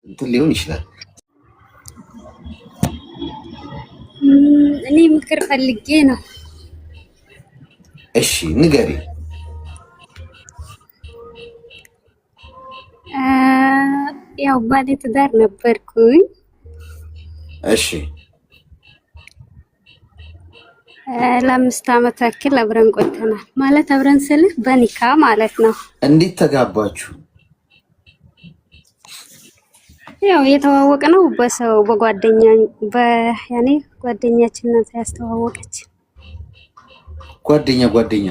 እንትን ሊሆን ይችላል። እኔ ምክር ፈልጌ ነው። እሺ ንገሪ። ያው ባለ ትዳር ነበርኩኝ። እሺ ለ5 ዓመት ያክል አብረን ቆይተናል። ማለት አብረን ስልህ በኒካ ማለት ነው። እንዴት ተጋባችሁ? ያው የተዋወቅነው በሰው በጓደኛ በያኔ ጓደኛችን ናት ያስተዋወቀች። ጓደኛ ጓደኛ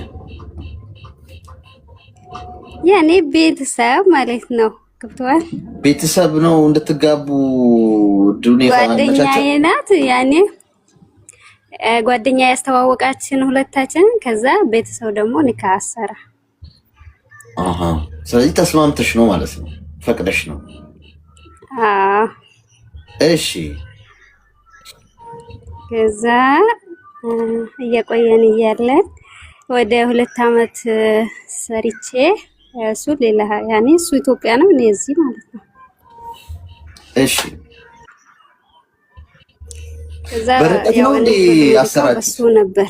ያኔ ቤተሰብ ማለት ነው። ገብተዋል። ቤተሰብ ነው እንድትጋቡ እድሉን ያመቻቸው። ጓደኛዬ ናት ያኔ ጓደኛ ያስተዋወቃችን ሁለታችን። ከዛ ቤተሰብ ደግሞ ኒካ አሰራ። አሃ ስለዚህ ተስማምተሽ ነው ማለት ነው፣ ፈቅደሽ ነው። አዎ። እሺ ከዛ እየቆየን እያለን ወደ 2 ዓመት ሰርቼ እሱ ሌላ ያኔ እሱ ኢትዮጵያ ነው፣ እኔ እዚህ ማለት ነው። እሺ ከዛ በርቀት ያው ነው እንዴ እኔ ብር የምልከው አሰራችሁ? በሱ ነበር።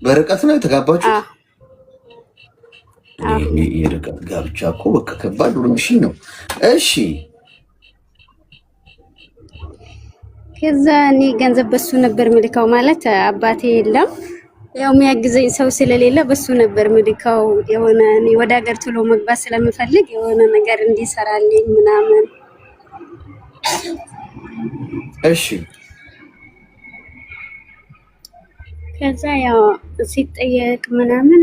በርቀት ነው የተጋባችሁት? አዎ አዎ። የርቀት ጋብቻ እኮ በቃ ከባድ ውርምሽኝ ነው። እሺ ከዛ እኔ ገንዘብ በሱ ነበር ምልከው። ማለት አባቴ የለም ያው የሚያግዘኝ ሰው ስለሌለ በሱ ነበር ምልከው። የሆነ እኔ ወደ ሀገር ቶሎ መግባት ስለምፈልግ የሆነ ነገር እንዲሰራልኝ ምናምን። እሺ ከዛ ያው ሲጠየቅ ምናምን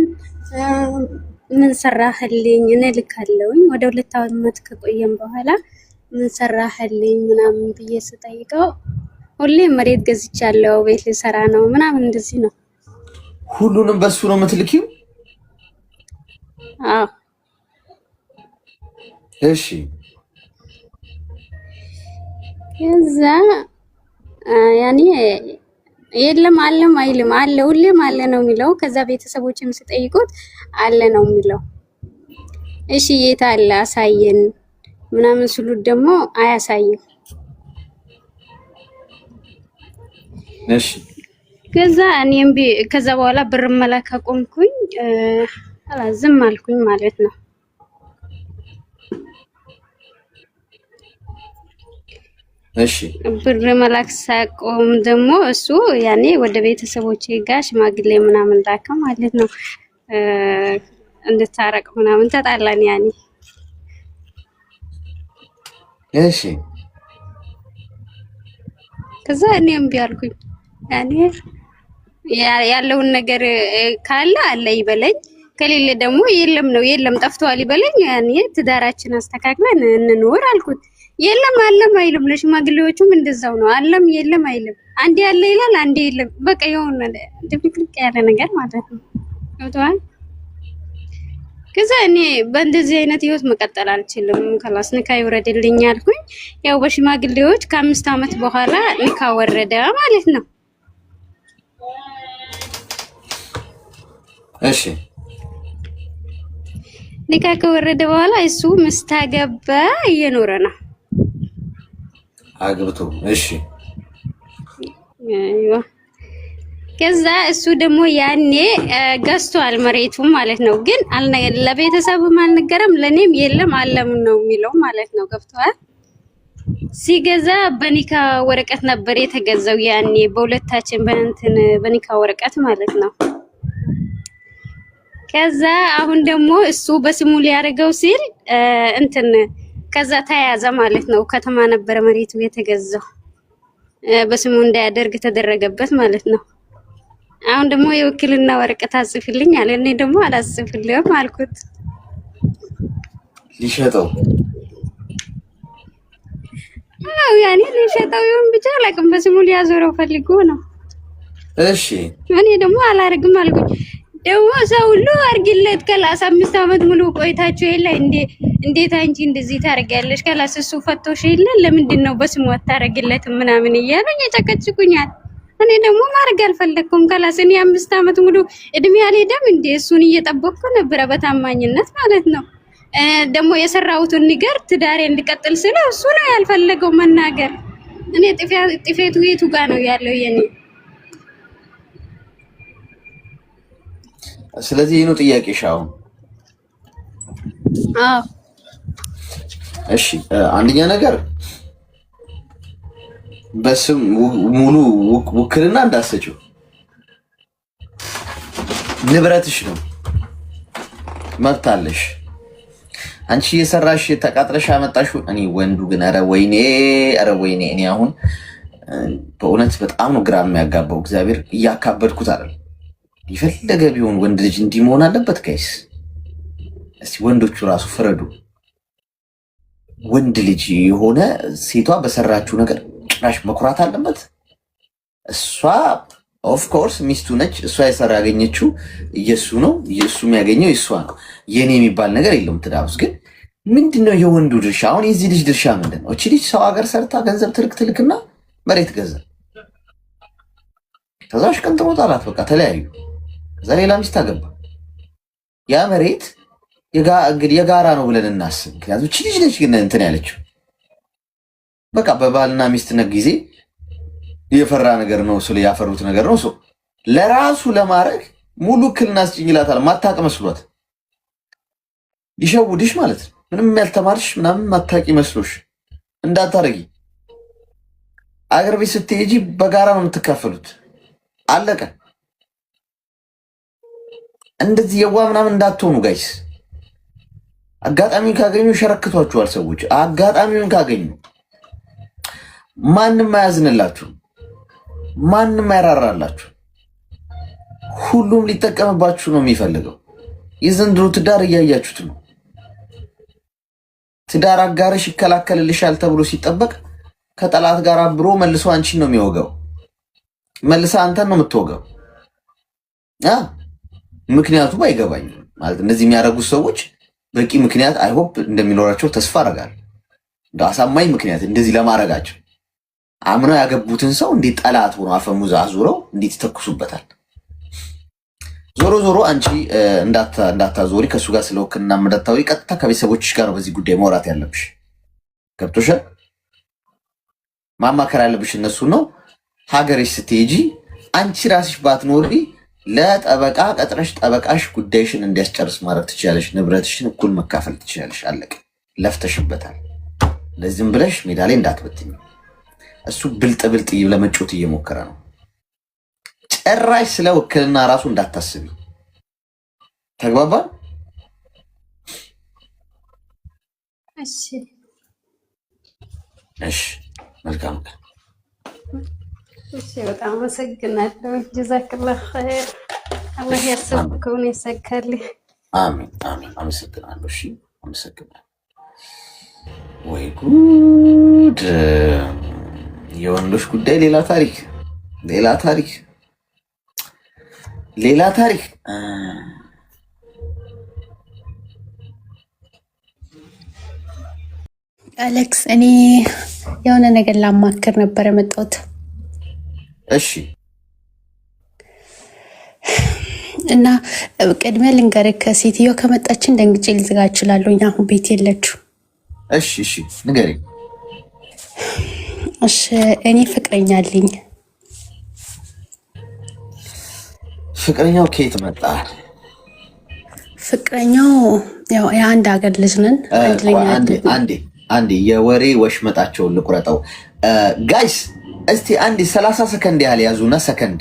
ምን ሰራህልኝ? እኔ ልካለሁኝ። ወደ 2 ዓመት ከቆየም በኋላ ምን ሰራህልኝ ምናምን ብዬ ስጠይቀው ሁሌ መሬት ገዝቻለሁ፣ ቤት ልሰራ ነው ምናምን እንደዚህ ነው። ሁሉንም በሱ ነው የምትልኪው? አዎ። እሺ ከዛ ያኔ የለም አለም አይልም፣ አለ ሁሌም አለ ነው የሚለው። ከዛ ቤተሰቦችም ስጠይቁት አለ ነው የሚለው። እሺ የት አለ አሳየን ምናምን ስሉት ደግሞ አያሳይም። እሺ ከዛ እኔም ከዛ በኋላ ብር መላክ አቆምኩኝ፣ ዝም አልኩኝ ማለት ነው። እሺ ብር መላክ ሳቆም ደግሞ እሱ ያኔ ወደ ቤተሰቦቼ ጋር ሽማግሌ ምናምን ላከ ማለት ነው፣ እንድታረቅ ምናምን ተጣላን ያኔ። እሺ ከዛ እኔ እምቢ አልኩኝ። ያኔ ያለውን ነገር ካለ አለ ይበለኝ፣ ከሌለ ደግሞ የለም ነው የለም ጠፍቷል ይበለኝ። ያኔ ትዳራችን አስተካክለን እንኖር አልኩት። የለም አለም አይልም። ለሽማግሌዎቹም እንደዛው ነው። አለም የለም አይልም። አንዴ አለ ይላል፣ አንዴ የለም። በቃ የሆነ ድብልቅልቅ ያለ ነገር ማለት ነው። ገብቶሃል? ከዛ እኔ በእንደዚህ አይነት ህይወት መቀጠል አልችልም፣ ከላስ ኒካ ይውረድልኝ አልኩኝ። ያው በሽማግሌዎች ከ5 ዓመት በኋላ ኒካ ወረደ ማለት ነው። እሺ ኒካ ከወረደ በኋላ እሱ ሚስት አገባ፣ እየኖረ ነው አግብቶ። እሺ አይዋ። ከዛ እሱ ደግሞ ያኔ ገዝቷል መሬቱ ማለት ነው። ግን ለቤተሰብም አልነገረም፣ ለኔም የለም አለም ነው የሚለው ማለት ነው። ገብቷል። ሲገዛ በኒካ ወረቀት ነበር የተገዛው ያኔ በሁለታችን በእንትን በኒካ ወረቀት ማለት ነው። ከዛ አሁን ደግሞ እሱ በስሙ ሊያደርገው ሲል እንትን ከዛ ተያያዘ ማለት ነው። ከተማ ነበረ መሬቱ የተገዛው፣ በስሙ እንዳያደርግ ተደረገበት ማለት ነው። አሁን ደግሞ የውክልና ወረቀት አጽፍልኝ አለ። እኔ ደግሞ አላጽፍልህም አልኩት። ሊሸጠው? አዎ ያኔ ሊሸጠው ይሁን ብቻ አላውቅም፣ በስሙ ሊያዞረው ፈልጎ ነው። እሺ እኔ ደግሞ አላርግም አልኩኝ። ደግሞ ሰው ሁሉ አርጊለት ከላስ 5 ዓመት ሙሉ ቆይታችሁ የለ እንዴ? እንዴት አንቺ እንደዚህ ታደርጊያለሽ? ከላስ እሱ ፈቶሽ የለ ለምንድን ነው በስሙ አታረጊለትም ምናምን እያሉኝ ያጨቀጭቁኛል። እኔ ደግሞ ማድረግ አልፈለግኩም። ከላስ እኔ 5 ዓመት ሙሉ እድሜ አልሄደም እንዴ? እሱን እየጠበቅኩ ነበረ በታማኝነት ማለት ነው። ደግሞ የሰራሁትን ነገር ትዳሬ እንድቀጥል ስለ እሱ ነው ያልፈለገው መናገር። እኔ ጥፌቱ የቱ ጋ ነው ያለው የኔ? ስለዚህ ይህ ነው ጥያቄሽ አሁን? አዎ። እሺ፣ አንደኛ ነገር በስም ሙሉ ውክልና እንዳትሰጪው፣ ንብረትሽ ነው፣ መብት አለሽ። አንቺ የሰራሽ ተቃጥረሽ ያመጣሽው። እኔ ወንዱ ግን ኧረ ወይኔ፣ ኧረ ወይኔ። እኔ አሁን በእውነት በጣም ነው ግራ የሚያጋባው። እግዚአብሔር እያካበድኩት አይደል። የፈለገ ቢሆን ወንድ ልጅ እንዲህ መሆን አለበት guys? እስቲ ወንዶቹ ራሱ ፍረዱ። ወንድ ልጅ የሆነ ሴቷ በሰራችው ነገር ጭራሽ መኩራት አለበት? እሷ of course ሚስቱ ነች። እሷ የሰራ ያገኘችው የእሱ ነው፣ እሱ የሚያገኘው የእሷ ነው። የኔ የሚባል ነገር የለውም ትዳር ውስጥ። ግን ምንድን ነው የወንዱ ድርሻ? አሁን የዚህ ልጅ ድርሻ ምንድን ነው? እቺ ልጅ ሰው ሀገር ሰርታ ገንዘብ ትልክ ትልክና መሬት ገዛ። ከዛ አሽቀንጥሮ ጣላት። በቃ ተለያዩ። ከዛ ሌላ ሚስት አገባ። ያ መሬት እንግዲህ የጋራ ነው ብለን እናስብ። ምክንያቱም እቺ ልጅ ነች ግን እንትን ያለችው በቃ በባልና ሚስትነት ጊዜ የፈራ ነገር ነው፣ ስለ ያፈሩት ነገር ነው። ሰው ለራሱ ለማድረግ ሙሉ ውክልና ስጭኝ ይላታል። ማታቅ መስሏት ይሸውድሽ ማለት ነው። ምንም ያልተማርሽ ምናምን ማታቂ መስሎሽ እንዳታረጊ። አገር ቤት ስትሄጂ በጋራ ነው የምትካፈሉት። አለቀ። እንደዚህ የዋ ምናምን እንዳትሆኑ guys። አጋጣሚውን ካገኙ ሸረክቷችኋል ሰዎች። አጋጣሚውን ካገኙ ማንም አያዝንላችሁ፣ ማንም አይራራላችሁ። ሁሉም ሊጠቀምባችሁ ነው የሚፈልገው። የዘንድሮ ትዳር እያያችሁት ነው። ትዳር አጋርሽ ይከላከልልሻል ተብሎ ሲጠበቅ ከጠላት ጋር አብሮ መልሶ አንቺን ነው የሚወጋው። መልሳ አንተን ነው የምትወጋው። ምክንያቱም አይገባኝም ማለት እንደዚህ የሚያደርጉት ሰዎች በቂ ምክንያት I hope እንደሚኖራቸው ተስፋ አደርጋለሁ። እንደ አሳማኝ ምክንያት እንደዚህ ለማድረጋቸው አምነው ያገቡትን ሰው እንዴት ጠላት ሆኖ አፈሙዝ አዙረው እንዴት ይተኩሱበታል? ዞሮ ዞሮ አንቺ እንዳታዞሪ ከእሱ ጋር ስለ ውክልና እንዳታወሪ፣ ቀጥታ ከቤተሰቦችሽ ጋር ነው በዚህ ጉዳይ ማውራት ያለብሽ። ገብቶሻል? ማማከር ያለብሽ እነሱ ነው። ሀገርሽ ስትሄጂ አንቺ ራስሽ ባትኖሪ ለጠበቃ ቀጥረሽ ጠበቃሽ ጉዳይሽን እንዲያስጨርስ ማድረግ ትችላለሽ። ንብረትሽን እኩል መካፈል ትችላለሽ። አለቀ። ለፍተሽበታል። ለዚህም ብለሽ ሜዳ ላይ እንዳትበትኝ። እሱ ብልጥ ብልጥ ለመጮት እየሞከረ ነው። ጭራሽ ስለ ውክልና ራሱ እንዳታስቢ። ተግባባን? እሺ፣ እሺ፣ መልካም ቀን። እሺ፣ በጣም አመሰግናለሁ። ጀዛክላህ ኸይር። አላህ ያሰብከውን ያሳካልህ። አሜን አሜን። አመሰግናለሁ። እሺ፣ አመሰግናለሁ። ወይ ጉድ! የወንዶች ጉዳይ ሌላ ታሪክ፣ ሌላ ታሪክ፣ ሌላ ታሪክ። አሌክስ፣ እኔ የሆነ ነገር ላማክር ነበር የመጣሁት። እሺ። እና ቅድሚያ ልንገርህ፣ ከሴትዮዋ ከመጣችን ደንግጬ ልዝጋ እችላለሁ። አሁን ቤት የለችው። እሺ፣ እሺ፣ ንገሪኝ። እሺ፣ እኔ ፍቅረኛ አለኝ። ፍቅረኛው ከየት መጣ? ፍቅረኛው ያው የአንድ ሀገር ልጅ ነን። አንድ ላይ አንዴ አንዴ አንዴ የወሬ ወሽመጣቸውን ልቁረጠው። Guys፣ እስቲ አንዴ 30 ሰከንድ ያህል ያዙና ሰከንድ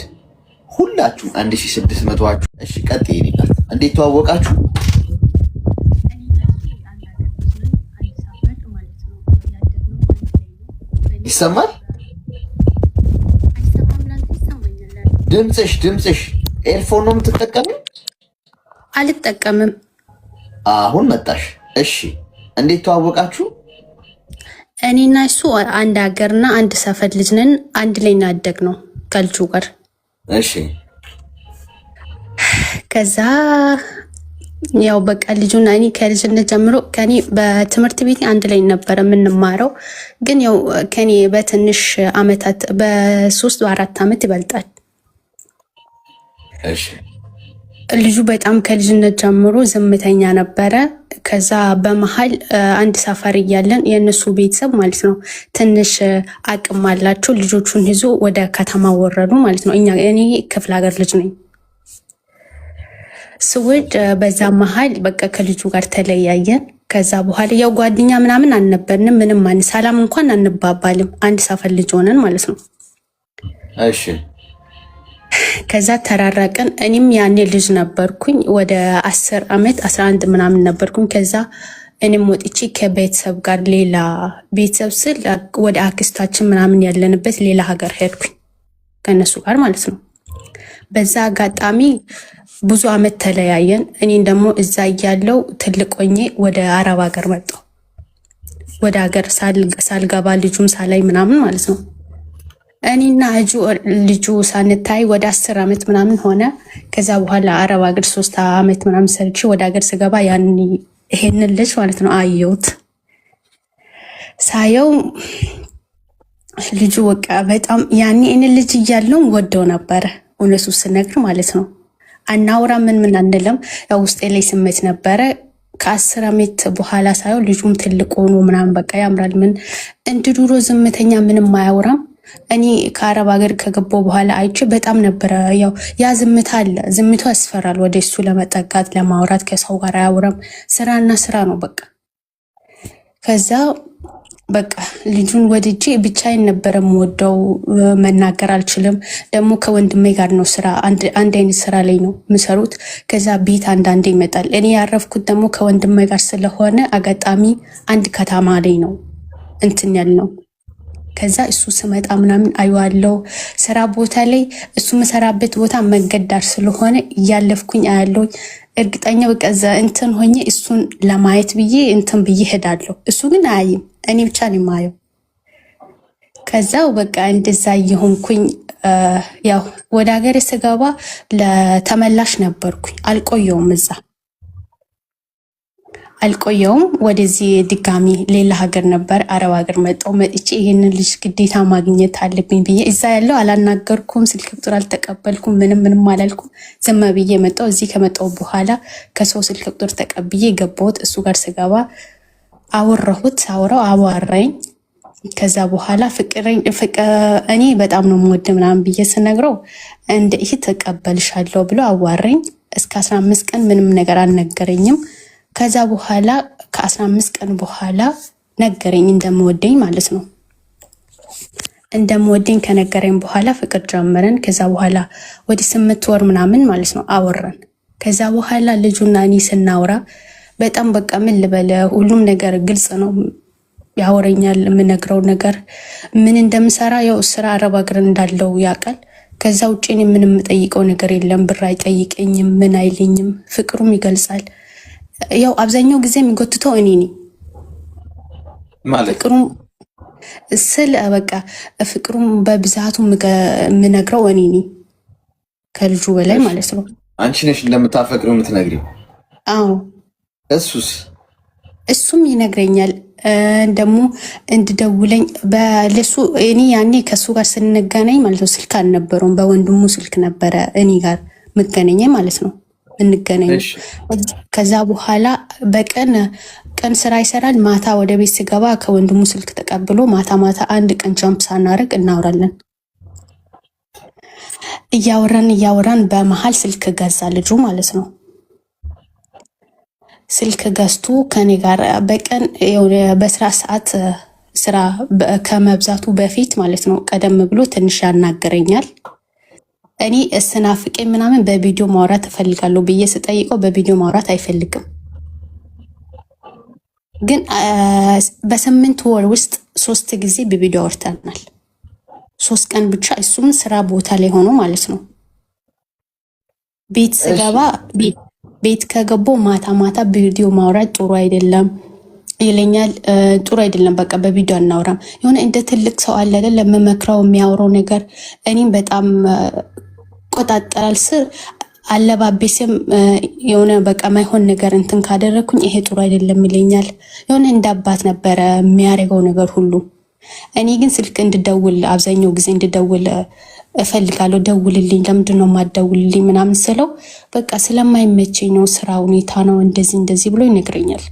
ሁላችሁም 1600ችሁ። እሺ ቀጥይ። የኔ እናት እንዴት ተዋወቃችሁ? ይሰማል ድምፅሽ? ድምፅሽ earphone ነው የምትጠቀሚው? አልጠቀምም። አሁን መጣሽ። እሺ እንዴት ተዋወቃችሁ? እኔና እሱ አንድ ሀገርና አንድ ሰፈር ልጅ ነን። አንድ ላይ እናደግ ነው ከልጁ ጋር። እሺ። ከዛ ያው በቃ ልጁን እኔ ከልጅነት ጀምሮ ከኔ በትምህርት ቤት አንድ ላይ ነበረ የምንማረው። ግን ያው ከኔ በትንሽ አመታት በ3 በ4 አመት ይበልጣል። እሺ። ልጁ በጣም ከልጅነት ጀምሮ ዝምተኛ ነበረ። ከዛ በመሀል አንድ ሰፈር እያለን የእነሱ ቤተሰብ ማለት ነው ትንሽ አቅም አላቸው። ልጆቹን ይዞ ወደ ከተማ ወረዱ ማለት ነው። እኔ ክፍለ ሀገር ልጅ ነኝ። ስወድ በዛ መሀል በቃ ከልጁ ጋር ተለያየን። ከዛ በኋላ ያው ጓደኛ ምናምን አልነበርንም። ምንም ሰላም እንኳን አንባባልም። አንድ ሰፈር ልጅ ሆነን ማለት ነው። እሺ። ከዛ ተራራቅን። እኔም ያኔ ልጅ ነበርኩኝ፣ ወደ 10 ዓመት 11 ምናምን ነበርኩኝ። ከዛ እኔም ወጥቼ ከቤተሰብ ጋር ሌላ ቤተሰብ ስል ወደ አክስታችን ምናምን ያለንበት ሌላ ሀገር ሄድኩኝ ከእነሱ ጋር ማለት ነው። በዛ አጋጣሚ ብዙ አመት ተለያየን። እኔን ደግሞ እዛ እያለው ትልቅ ሆኜ ወደ አረብ ሀገር መጣሁ። ወደ ሀገር ሳልገባ ልጁም ሳላይ ምናምን ማለት ነው። እኔና ልጁ ሳንታይ ወደ 10 ዓመት ምናምን ሆነ። ከዛ በኋላ አረብ ሀገር 3 ዓመት ምናምን ሰርቼ ወደ ሀገር ስገባ ያን ይሄንን ልጅ ማለት ነው አየሁት። ሳየው ልጁ በቃ በጣም ያኔ እኔ ልጅ እያለው ወደው ነበረ፣ እውነቱ ስነግር ማለት ነው። አናውራ ምን ምን አንልም፣ ያው ውስጤ ላይ ስሜት ነበረ። ከ10 ዓመት በኋላ ሳየው ልጁም ትልቅ ሆኖ ምናምን በቃ ያምራል። ምን እንደ ድሮ ዝምተኛ ምንም አያወራም። እኔ ከአረብ ሀገር ከገባሁ በኋላ አይቼ በጣም ነበረ ያው ያ ዝምታ አለ። ዝምታው ያስፈራል። ወደ እሱ ለመጠጋት ለማውራት ከሰው ጋር አያወራም። ስራና ስራ ነው በቃ። ከዛ በቃ ልጁን ወድጄ ብቻዬን ነበረ የምወደው። መናገር አልችልም። ደግሞ ከወንድሜ ጋር ነው ስራ፣ አንድ አይነት ስራ ላይ ነው የምሰሩት። ከዛ ቤት አንዳንዴ ይመጣል። እኔ ያረፍኩት ደግሞ ከወንድሜ ጋር ስለሆነ አጋጣሚ አንድ ከተማ ላይ ነው እንትን ያልነው። ከዛ እሱ ስመጣ ምናምን አየዋለሁ። ስራ ቦታ ላይ እሱ የምሰራበት ቦታ መንገድ ዳር ስለሆነ እያለፍኩኝ አያለሁኝ። እርግጠኛ በቃ እዛ እንትን ሆኜ እሱን ለማየት ብዬ እንትን ብዬ ሄዳለሁ። እሱ ግን አያይም፣ እኔ ብቻ ነው የማየው። ከዛው በቃ እንደዛ እየሆንኩኝ ያው ወደ ሀገሬ ስገባ ለተመላሽ ነበርኩኝ። አልቆየውም እዛ አልቆየውም። ወደዚህ ድጋሚ ሌላ ሀገር ነበር አረብ ሀገር መጣሁ። መጥቼ ይሄንን ልጅ ግዴታ ማግኘት አለብኝ ብዬ እዛ ያለው አላናገርኩም፣ ስልክ ቁጥር አልተቀበልኩም፣ ምንም ምንም አላልኩም። ዝም ብዬ መጣሁ። እዚህ ከመጣሁ በኋላ ከሰው ስልክ ቁጥር ተቀብዬ ገባሁት። እሱ ጋር ስገባ አወራሁት። አውራው አዋራኝ። ከዛ በኋላ እኔ በጣም ነው የምወድ ምናምን ብዬ ስነግረው እንደ ይህ ተቀበልሻለሁ ብሎ አዋራኝ። እስከ 15 ቀን ምንም ነገር አልነገረኝም። ከዛ በኋላ ከ15 ቀን በኋላ ነገረኝ እንደምወደኝ ማለት ነው። እንደምወደኝ ከነገረኝ በኋላ ፍቅር ጀመረን። ከዛ በኋላ ወደ 8 ወር ምናምን ማለት ነው አወራን። ከዛ በኋላ ልጁና እኔ ስናወራ በጣም በቃ ምን ልበለ ሁሉም ነገር ግልጽ ነው። ያወረኛል። የምነግረው ነገር ምን እንደምሰራ ያው ስራ አረብ ሀገር እንዳለው ያውቃል። ከዛ ውጭ እኔ ምንም የምጠይቀው ነገር የለም። ብር አይጠይቀኝም፣ ምን አይለኝም። ፍቅሩም ይገልጻል። ያው አብዛኛው ጊዜ የሚጎትተው እኔ ነኝ ማለት ፍቅሩም ስል በቃ ፍቅሩም በብዛቱ የምነግረው እኔ ነኝ ከልጁ በላይ ማለት ነው። አንቺ ነሽ እንደምታፈቅሪው የምትነግሪው? አዎ። እሱስ? እሱም ይነግረኛል። ደግሞ እንድደውለኝ በለሱ እኔ ያኔ ከእሱ ጋር ስንገናኝ ማለት ነው ስልክ አልነበረውም። በወንድሙ ስልክ ነበረ እኔ ጋር ምገናኘ ማለት ነው እንገናኘው። ከዛ በኋላ በቀን ቀን ስራ ይሰራል። ማታ ወደ ቤት ስገባ ከወንድሙ ስልክ ተቀብሎ ማታ ማታ አንድ ቀን ጃምፕ ሳናደርግ እናወራለን። እያወራን እያወራን በመሀል ስልክ ገዛ ልጁ ማለት ነው። ስልክ ገዝቶ ከኔ ጋር በቀን በስራ ሰዓት ስራ ከመብዛቱ በፊት ማለት ነው ቀደም ብሎ ትንሽ ያናገረኛል። እኔ እስናፍቄ ምናምን በቪዲዮ ማውራት እፈልጋለሁ ብዬ ስጠይቀው በቪዲዮ ማውራት አይፈልግም። ግን በ8 ወር ውስጥ 3 ጊዜ በቪዲዮ አውርተናል። 3 ቀን ብቻ፣ እሱም ስራ ቦታ ላይ ሆኖ ማለት ነው። ቤት ስገባ ቤት ከገባሁ ማታ ማታ ቪዲዮ ማውራት ጥሩ አይደለም ይለኛል። ጥሩ አይደለም በቃ በቪዲዮ አናወራም። የሆነ እንደ ትልቅ ሰው አለ አይደል ለምመክረው የሚያወራው ነገር እኔም በጣም ቆጣጠራል። ስር አለባበሴም የሆነ በቃ ማይሆን ነገር እንትን ካደረኩኝ ይሄ ጥሩ አይደለም ይለኛል። የሆነ እንደ አባት ነበረ የሚያደርገው ነገር ሁሉ። እኔ ግን ስልክ እንድደውል አብዛኛው ጊዜ እንድደውል እፈልጋለሁ። ደውልልኝ፣ ለምንድን ነው የማትደውልልኝ ምናምን ስለው በቃ ስለማይመቸኝ ነው፣ ስራ ሁኔታ ነው፣ እንደዚህ እንደዚህ ብሎ ይነግረኛል።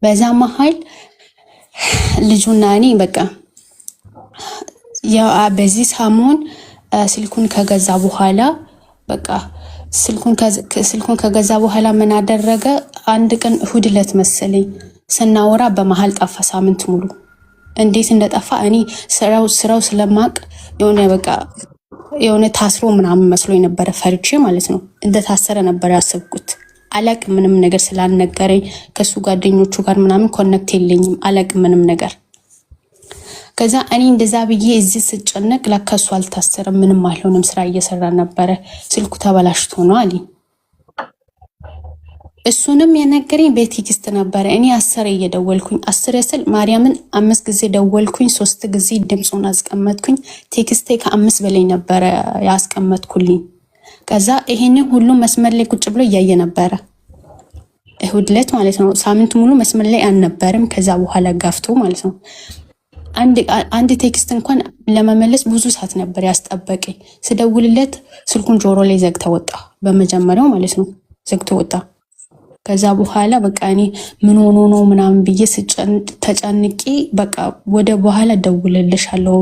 በዛ መሀል ልጁና እኔ በቃ በዚህ ሰሞን ስልኩን ከገዛ በኋላ በቃ ስልኩን ከገዛ በኋላ ምን አደረገ? አንድ ቀን እሁድ ዕለት መሰለኝ ስናወራ በመሀል ጠፋ። ሳምንት ሙሉ እንዴት እንደጠፋ እኔ ስራው ስለማቅ የሆነ በቃ የሆነ ታስሮ ምናምን መስሎ የነበረ ፈርቼ ማለት ነው። እንደታሰረ ነበር ያሰብኩት። አላቅ ምንም ነገር ስላልነገረኝ ከሱ ጓደኞቹ ጋር ምናምን connect የለኝም። አላቅ ምንም ነገር። ከዛ እኔ እንደዛ ብዬ እዚህ ስጨነቅ ለከሱ አልታሰረም፣ ምንም አልሆነም፣ ስራ እየሰራ ነበረ፣ ስልኩ ተበላሽቶ ነው አለኝ። እሱንም የነገረኝ በ text ነበረ። እኔ 10 እየደወልኩኝ 10 ስል ማርያምን 5 ጊዜ ደወልኩኝ፣ 3 ጊዜ ድምፁን አስቀመጥኩኝ። text ኤ ከ5 በላይ ነበረ ያስቀመጥኩልኝ። ከዛ ይሄንን ሁሉ መስመር ላይ ቁጭ ብሎ እያየ ነበረ፣ እሁድ ዕለት ማለት ነው። ሳምንት ሙሉ መስመር ላይ አልነበርም። ከዛ በኋላ ጋፍቶ ማለት ነው አንድ text እንኳን ለመመለስ ብዙ ሰዓት ነበር ያስጠበቀኝ። ስደውልለት ስልኩን ጆሮ ላይ ዘግተ ወጣ፣ በመጀመሪያው ማለት ነው ዘግቶ ወጣ። ከዛ በኋላ በቃ እኔ ምን ሆኖ ነው ምናምን ብዬ ተጨንቄ በቃ ወደ በኋላ ደውልልሻለሁ፣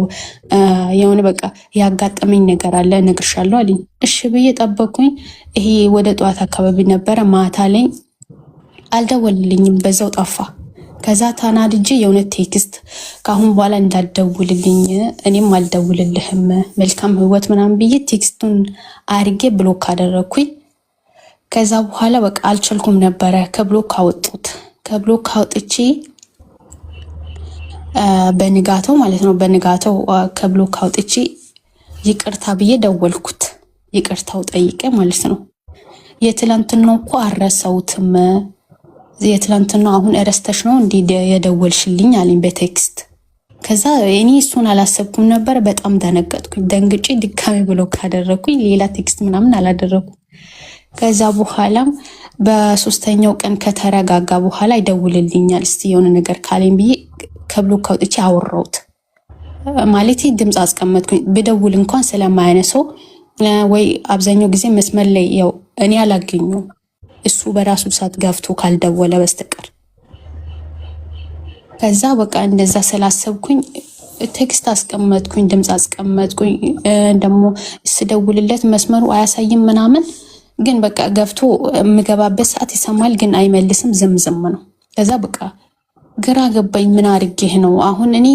የሆነ በቃ ያጋጠመኝ ነገር አለ እነግርሻለሁ አለኝ። እሺ ብዬ ጠበኩኝ። ይሄ ወደ ጠዋት አካባቢ ነበረ። ማታ ላይ አልደወልልኝም፣ በዛው ጠፋ። ከዛ ተናድጄ የእውነት text ከአሁን በኋላ እንዳትደውልልኝ እኔም አልደውልልህም፣ መልካም ህይወት ምናምን ብዬ text ኡን አርጌ block አደረግኩኝ። ከዛ በኋላ በቃ አልችልኩም ነበረ። ከ block አወጡት። ከ block አውጥቼ በንጋተው ማለት ነው በንጋተው ከ block አውጥቼ ይቅርታ ብዬ ደወልኩት። ይቅርታው ጠይቄ ማለት ነው። የትላንትናው እኮ አልረሳሁትም፣ የትላንትናው አሁን እረስተሽ ነው እንዲህ የደወልሽልኝ አለኝ በ text። ከዛ እኔ እሱን አላሰብኩም ነበር። በጣም ደነገጥኩኝ። ደንግጬ ድጋሚ block ካደረግኩኝ ሌላ text ምናምን አላደረኩም። ከዛ በኋላም በሶስተኛው ቀን ከተረጋጋ በኋላ ይደውልልኛል። እስቲ የሆነ ነገር ካለኝ ብዬ ከ block አውጥቼ አወራሁት። ማለት ድምፅ አስቀመጥኩኝ። ብደውል እንኳን ስለማያነሰው ወይ አብዛኛው ጊዜ መስመር ላይ ያው እኔ አላገኘውም እሱ በራሱ ሰዓት ገፍቶ ካልደወለ በስተቀር። ከዛ በቃ እንደዛ ስላሰብኩኝ text አስቀመጥኩኝ፣ ድምፅ አስቀመጥኩኝ። ደግሞ ስደውልለት መስመሩ አያሳይም ምናምን፣ ግን በቃ ገፍቶ የምገባበት ሰዓት ይሰማል፣ ግን አይመልስም። ዝም ዝም ነው። ከዛ በቃ ግራ ገባኝ። ምን አድርጌህ ነው አሁን? እኔ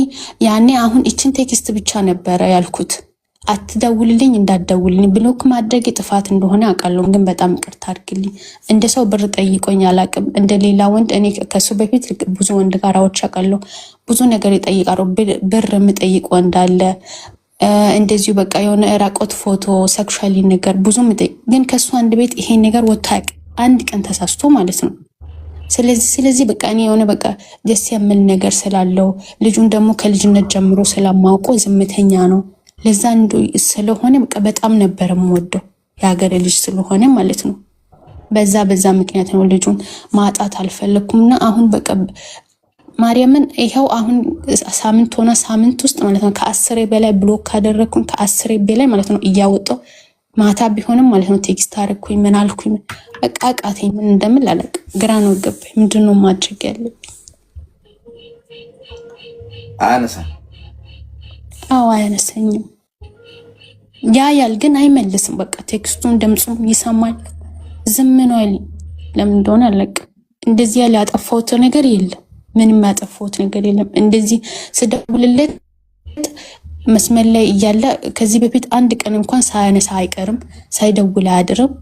ያኔ አሁን ይችን text ብቻ ነበረ ያልኩት፣ አትደውልልኝ፣ እንዳትደውልልኝ። block ማድረግ ጥፋት እንደሆነ አውቃለሁ፣ ግን በጣም ይቅርታ አድርግልኝ። እንደ ሰው ብር ጠይቆኝ አላውቅም። እንደ ሌላ ወንድ እኔ ከሱ በፊት ብዙ ወንድ ጋር አውርቼ አውቃለሁ። ብዙ ነገር ይጠይቃሉ። ብር የምጠይቅ ወንድ አለ። እንደዚሁ በቃ የሆነ ራቆት ፎቶ፣ sexually ነገር ብዙ የምጠይቅ፣ ግን ከሱ አንድ ቤት ይሄን ነገር ወጥቶ አያውቅም። አንድ ቀን ተሳስቶ ማለት ነው። ስለዚህ በቃ እኔ የሆነ በቃ ደስ የሚል ነገር ስላለው ልጁን ደግሞ ከልጅነት ጀምሮ ስለማውቀው ዝምተኛ ነው። ለዛ ስለሆነ በቃ በጣም ነበር የምወደው የሀገር ልጅ ስለሆነ ማለት ነው። በዛ በዛ ምክንያት ነው ልጁን ማጣት አልፈለግኩም። እና አሁን በቃ ማርያምን ይኸው አሁን ሳምንት ሆነ፣ ሳምንት ውስጥ ማለት ነው ከ10 በላይ block ካደረግኩኝ ከ10 በላይ ማለት ነው እያወጣው ማታ ቢሆንም ማለት ነው text አደረግኩኝ ምን አልኩኝ፣ በቃ አቃተኝ። ምን እንደምል አላውቅም። ግራ ነው ገባኝ። ምንድን ነው ማድረግ ያለብኝ? አያነሳም። አዎ አያነሳኝም። ያያል ግን አይመልስም። በቃ text ኡን ድምፁም ይሰማል፣ ዝም ነው ያለኝ። ለምን እንደሆነ አላውቅም። እንደዚህ ያለ ያጠፋሁት ነገር የለም። ምንም ያጠፋሁት ነገር የለም። እንደዚህ ስደውልለት መስመር ላይ እያለ ከዚህ በፊት አንድ ቀን እንኳን ሳያነሳ አይቀርም፣ ሳይደውል አያድርም።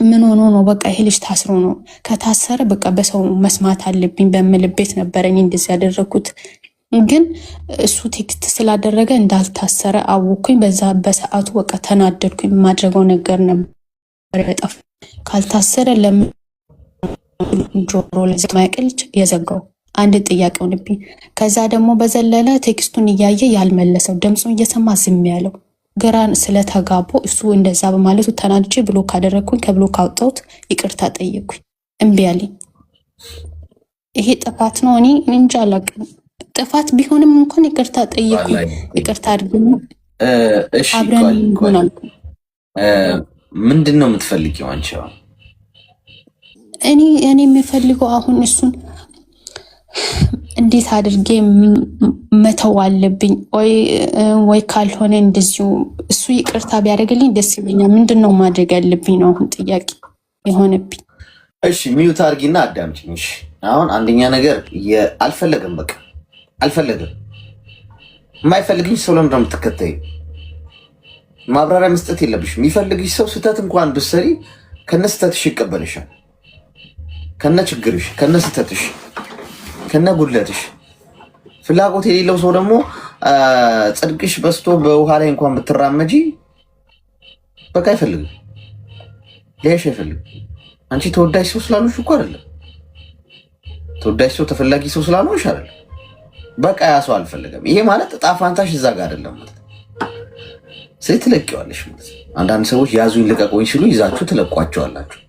ምን ሆኖ ነው? በቃ ይሄ ልጅ ታስሮ ነው። ከታሰረ በቃ በሰው መስማት አለብኝ በምልቤት ነበረ እኔ እንደዚህ ያደረኩት። ግን እሱ text ስላደረገ እንዳልታሰረ አወኩኝ። በዛ በሰዓቱ በቃ ተናደድኩኝ። የማድረገው ነገር ነበር ጠፋ። ካልታሰረ ለምን ጆሮ ለማያቅል የዘጋው አንድ ጥያቄ ሆነብኝ። ከዛ ደግሞ በዘለለ text ኡን እያየ ያልመለሰው ድምፁን እየሰማ ዝም ያለው ግራን ስለተጋቦ እሱ እንደዛ በማለቱ ተናድጄ block ካደረግኩኝ ከ block አውጣሁት፣ ይቅርታ ጠየቅኩኝ። እምቢ አለኝ። ይሄ ጥፋት ነው። እኔ እንጃ አላውቅም። ጥፋት ቢሆንም እንኳን ይቅርታ ጠየኩ፣ ይቅርታ አድርገን አብረን እንሆናለን። ምንድን ነው የምትፈልጊው አንቺ? እኔ የምፈልገው አሁን እሱን እንዴት አድርጌ መተው አለብኝ ወይ ካልሆነ እንደዚሁ እሱ ይቅርታ ቢያደርግልኝ ደስ ይለኛል። ምንድን ነው ማድረግ ያለብኝ ነው አሁን ጥያቄ የሆነብኝ። እሺ mute አድርጊና አዳምጪኝ። እሺ አሁን አንደኛ ነገር አልፈለግም፣ በቃ አልፈለግም። የማይፈልግሽ ሰው ለምንድን ነው የምትከተይው? ማብራሪያ መስጠት የለብሽም። የሚፈልግሽ ሰው ስህተት እንኳን ብትሰሪ ከነ ስህተትሽ ይቀበልሻል። ከነ ችግርሽ፣ ከነ ስህተትሽ፣ ከነ ጉድለትሽ። ፍላጎት የሌለው ሰው ደግሞ ጽድቅሽ በዝቶ በውሃ ላይ እንኳን ብትራመጂ በቃ አይፈልግም፣ ሊያይሽ አይፈልግም። አንቺ ተወዳጅ ሰው ስላልሆንሽ እኮ አይደለም፣ ተወዳጅ ሰው ተፈላጊ ሰው ስላልሆንሽ አይደለም። በቃ ያ ሰው አልፈለገም። ይሄ ማለት እጣ ፋንታሽ እዛ ጋር አይደለም ማለት ነው። ስለዚህ ትለቂዋለሽ ማለት ነው። አንዳንድ ሰዎች ያዙኝ ልቀቁኝ ሲሉ ይዛችሁ ትለቋቸዋላችሁ።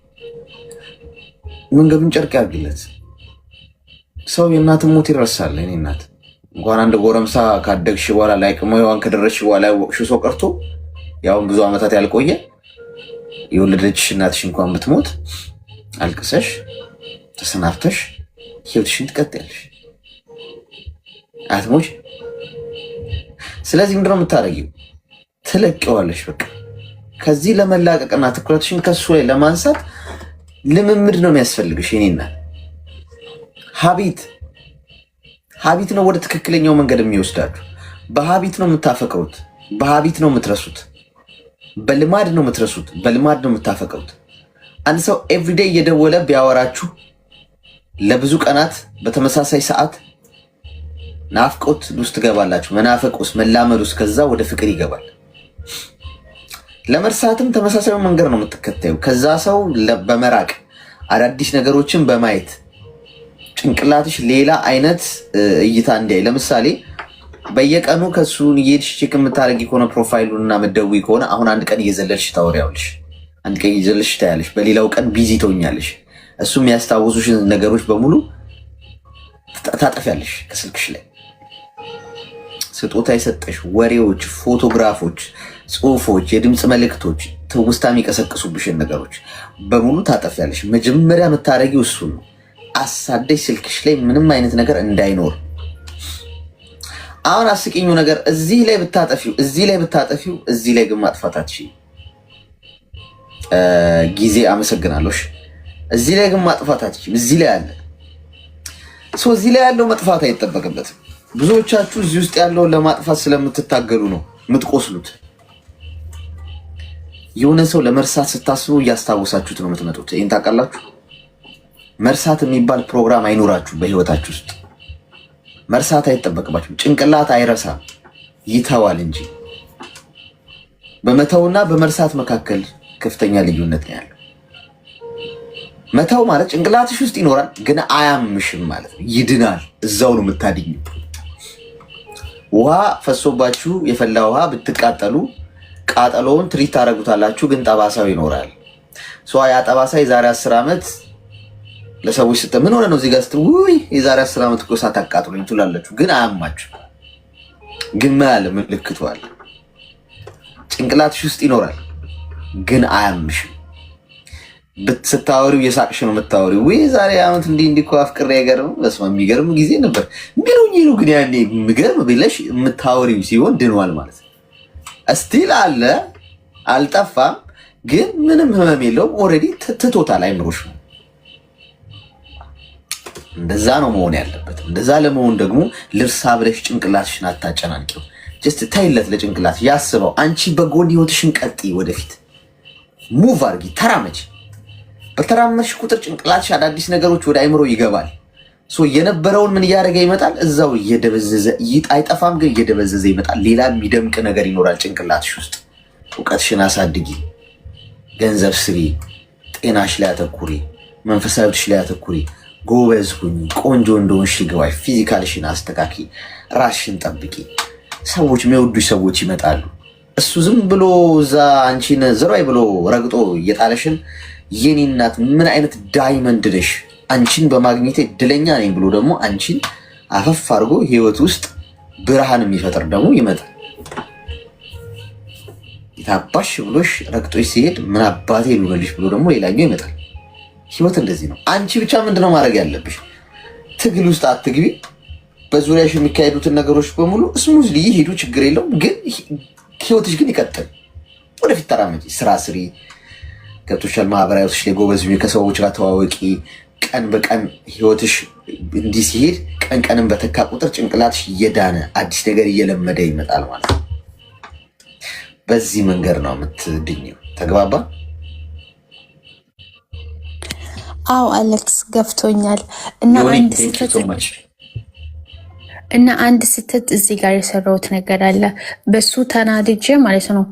መንገዱን ጨርቅ ያርግለት። ሰው የእናትን ሞት ይረሳል። እኔ እናት እንኳን አንድ ጎረምሳ ካደግሽ በኋላ ላይ ቅመዋን ከደረስሽ በኋላ ያወቅሽው ሰው ቀርቶ ያውን ብዙ ዓመታት ያልቆየ የወለደችሽ እናትሽ እንኳን ብትሞት አልቅሰሽ ተሰናብተሽ ህይወትሽን ትቀጥያለሽ። አትሞች። ስለዚህ ምንድነው የምታደርጊው? ትለቂዋለሽ። በቃ ከዚህ ለመላቀቅና ትኩረትሽን ከሱ ላይ ለማንሳት ልምምድ ነው የሚያስፈልግሽ። የኔ እናት habit habit ነው ወደ ትክክለኛው መንገድ የሚወስዳችሁ። በ habit ነው የምታፈቅሩት፣ በ habit ነው የምትረሱት፣ በልማድ ነው የምትረሱት፣ በልማድ ነው የምታፈቅሩት። አንድ ሰው everyday እየደወለ ቢያወራችሁ ለብዙ ቀናት በተመሳሳይ ሰዓት ናፍቆት ውስጥ ትገባላችሁ። መናፈቅ ውስጥ፣ መላመድ ውስጥ፣ ከዛ ወደ ፍቅር ይገባል። ለመርሳትም ተመሳሳዩ መንገድ ነው የምትከተዩ። ከዛ ሰው በመራቅ አዳዲስ ነገሮችን በማየት ጭንቅላትሽ ሌላ አይነት እይታ እንዲያይ። ለምሳሌ በየቀኑ ከሱን እየሄድሽ check የምታደርጊ ከሆነ profile ኡን እና የምትደውይ ከሆነ አሁን አንድ ቀን እየዘለልሽ ታወሪያለሽ፣ አንድ ቀን እየዘለልሽ ታያለሽ፣ በሌላው ቀን busy ትሆኛለሽ። እሱ የሚያስታውሱሽን ነገሮች በሙሉ ታጠፊያለሽ ከስልክሽ ላይ። ስጦታ የሰጠሽ ወሬዎች፣ ፎቶግራፎች፣ ጽሁፎች፣ የድምፅ መልእክቶች፣ ትውስታ የሚቀሰቅሱብሽን ነገሮች በሙሉ ታጠፊያለሽ። መጀመሪያ የምታደርጊው እሱ ነው። አሳደሽ ስልክሽ ላይ ምንም አይነት ነገር እንዳይኖር። አሁን አስቂኙ ነገር እዚህ ላይ ብታጠፊው እዚህ ላይ ብታጠፊው እዚህ ላይ ግን ማጥፋት አትችይም። ጊዜ አመሰግናለሁ። እዚህ ላይ ግን ማጥፋት አትችይም። እዚህ ላይ አለ። እዚህ ላይ ያለው መጥፋት አይጠበቅበትም። ብዙዎቻችሁ እዚህ ውስጥ ያለውን ለማጥፋት ስለምትታገሉ ነው የምትቆስሉት። የሆነ ሰው ለመርሳት ስታስቡ እያስታወሳችሁት ነው የምትመጡት። ይህን ታውቃላችሁ። መርሳት የሚባል ፕሮግራም አይኖራችሁ በህይወታችሁ ውስጥ። መርሳት አይጠበቅባችሁም። ጭንቅላት አይረሳም፣ ይተዋል እንጂ። በመተውና በመርሳት መካከል ከፍተኛ ልዩነት ነው ያለው። መተው ማለት ጭንቅላትሽ ውስጥ ይኖራል፣ ግን አያምሽም ማለት ነው። ይድናል። እዛው ነው የምታድኙ። ውሃ ፈሶባችሁ የፈላ ውሃ ብትቃጠሉ ቃጠሎውን ትሪት ታደርጉታላችሁ፣ ግን ጠባሳው ይኖራል። ያ ጠባሳ የዛሬ 10 ዓመት ለሰዎች ስጠ ምን ሆነ ነው እዚህ ጋር ስትል ውይ የዛሬ 10 ዓመት እኮ እሳት አቃጥሎኝ ትላላችሁ፣ ግን አያማችሁ። ግን ምን አለ ምልክቱ አለ። ጭንቅላትሽ ውስጥ ይኖራል፣ ግን አያምሽም። ስታወሪው እየሳቅሽ ነው የምታወሪው። ውይ ዛሬ ዓመት እንዲህ እንዲህ እኮ አፍቅሬ አይገርምም፣ በስመ አብ የሚገርም ጊዜ ነበር ምን ነው ግን ያኔ የሚገርም ብለሽ የምታወሪው ሲሆን ድኗል ማለት ነው። still አለ አልጠፋም፣ ግን ምንም ህመም የለውም። already ትቶታል አይምሮሽ ነው። እንደዛ ነው መሆን ያለበት። እንደዛ ለመሆን ደግሞ ልርሳ ብለሽ ጭንቅላትሽን አታጨናንቂው። just ተይለት ለጭንቅላት ያስበው። አንቺ በጎን ህይወትሽን ቀጥይ፣ ወደፊት move አድርጊ፣ ተራመች። በተራመድሽ ቁጥር ጭንቅላትሽ አዳዲስ ነገሮች ወደ አይምሮ ይገባል። የነበረውን ምን እያደረገ ይመጣል? እዛው እየደበዘዘ አይጠፋም፣ ግን እየደበዘዘ ይመጣል። ሌላ የሚደምቅ ነገር ይኖራል ጭንቅላትሽ ውስጥ። እውቀትሽን አሳድጊ፣ ገንዘብ ስሪ፣ ጤናሽ ላይ አተኩሪ፣ መንፈሳዊትሽ ላይ አተኩሪ፣ ጎበዝ ሁኚ፣ ቆንጆ እንደሆንሽ ይገባሽ፣ physical ሽን አስተካኪ፣ ራስሽን ጠብቂ። ሰዎች የሚወዱሽ ሰዎች ይመጣሉ። እሱ ዝም ብሎ እዛ አንቺን ዝራይ ብሎ ረግጦ እየጣለሽን የኔ እናት ምን አይነት diamond ነሽ አንቺን በማግኘቴ እድለኛ ነኝ ብሎ ደግሞ አንቺን አፈፍ አድርጎ ህይወት ውስጥ ብርሃን የሚፈጥር ደግሞ ይመጣል። የታባሽ ብሎሽ ረግጦሽ ሲሄድ ምን አባቴ ልበልሽ ብሎ ደግሞ ሌላኛው ይመጣል። ህይወት እንደዚህ ነው። አንቺ ብቻ ምንድነው ማድረግ ያለብሽ? ትግል ውስጥ አትግቢ። በዙሪያሽ የሚካሄዱትን ነገሮች በሙሉ smoothly ይሄዱ፣ ችግር የለውም። ግን ህይወትሽ ግን ይቀጥል። ወደፊት ተራመጂ፣ ስራ ስሪ። ገብቶሻል። ማህበራዊ ህይወትሽ ላይ ጎበዝ፣ ከሰዎች ጋር ተዋወቂ። ቀን በቀን ህይወትሽ እንዲህ ሲሄድ ቀን ቀንን በተካ ቁጥር ጭንቅላትሽ እየዳነ አዲስ ነገር እየለመደ ይመጣል ማለት ነው። በዚህ መንገድ ነው የምትድኝው። ተግባባ? አዎ አሌክስ ገብቶኛል። እና አንድ ስህተት እና አንድ ስህተት እዚህ ጋር የሰራሁት ነገር አለ። በሱ ተናድጄ ማለት ነው።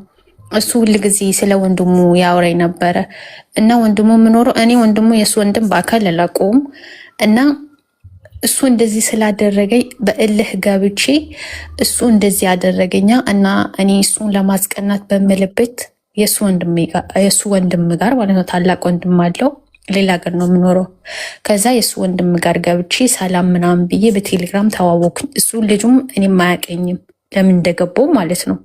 እሱ ሁል ጊዜ ስለ ወንድሙ ያወራኝ ነበረ እና ወንድሙ የምኖረው እኔ ወንድሙ የእሱ ወንድም በአካል አላውቀውም እና እሱ እንደዚህ ስላደረገኝ በእልህ ገብቼ እሱ እንደዚህ ያደረገኛ እና እኔ እሱን ለማስቀናት በምልበት የእሱ ወንድም ጋር ማለት ነው፣ ታላቅ ወንድም አለው፣ ሌላ ሀገር ነው የምኖረው። ከዛ የእሱ ወንድም ጋር ገብቼ ሰላም ምናምን ብዬ በቴሌግራም ተዋወኩኝ። እሱ ልጁም እኔም አያቀኝም ለምን እንደገባው ማለት ነው።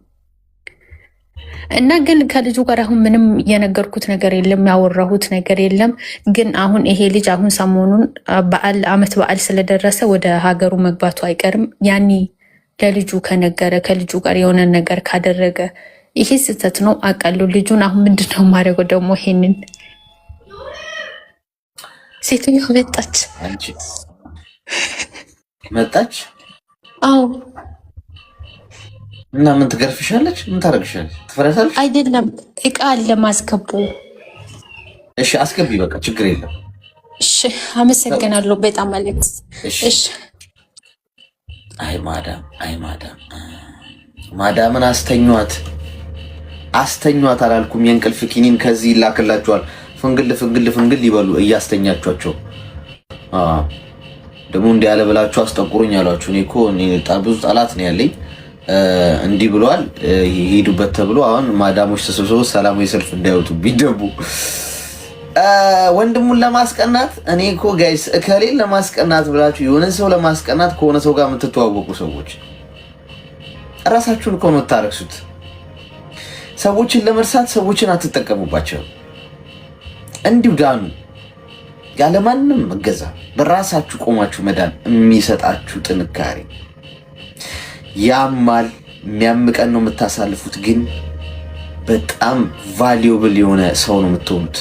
እና ግን ከልጁ ጋር አሁን ምንም የነገርኩት ነገር የለም፣ ያወራሁት ነገር የለም። ግን አሁን ይሄ ልጅ አሁን ሰሞኑን በዓል አመት በዓል ስለደረሰ ወደ ሀገሩ መግባቱ አይቀርም። ያኔ ለልጁ ከነገረ ከልጁ ጋር የሆነ ነገር ካደረገ ይሄ ስህተት ነው አውቃለሁ። ልጁን አሁን ምንድን ነው የማደርገው ደግሞ? ይሄንን ሴትዮዋ መጣች መጣች። አዎ እና ምን ትገርፍሻለች? ምን ታደርግሻለች? ትፈሪያታለሽ? አይደለም እቃ አለ ማስገቡ። እሺ አስገቢ፣ በቃ ችግር የለም። እሺ አመሰግናለሁ በጣም አሌክስ። እሺ አይ ማዳም፣ አይ ማዳም፣ ማዳምን አስተኟት፣ አስተኟት አላልኩም። የእንቅልፍ ኪኒን ከዚህ ይላክላችኋል። ፍንግል ፍንግል ፍንግል ይበሉ እያስተኛቿቸው። ደግሞ እንዲህ ያለ ብላችሁ አስጠቁሩኝ አሏችሁ። እኔ እኮ ብዙ ጠላት ነው ያለኝ። እንዲህ ብሏል ይሄዱበት ተብሎ አሁን ማዳሞች ተሰብስበው ሰላማዊ ሰልፍ እንዳይወጡ ቢደቡ ወንድሙን ለማስቀናት። እኔ እኮ guys እከሌን ለማስቀናት ብላችሁ የሆነ ሰው ለማስቀናት ከሆነ ሰው ጋር የምትተዋወቁ ሰዎች እራሳችሁን እኮ ነው የምታረክሱት። ሰዎችን ለመርሳት ሰዎችን አትጠቀሙባቸው። እንዲሁ ዳኑ፣ ያለማንም እገዛ በራሳችሁ ቆማችሁ መዳን የሚሰጣችሁ ጥንካሬ ያማል። የሚያምቀን ነው የምታሳልፉት፣ ግን በጣም valuable የሆነ ሰው ነው የምትሆኑት።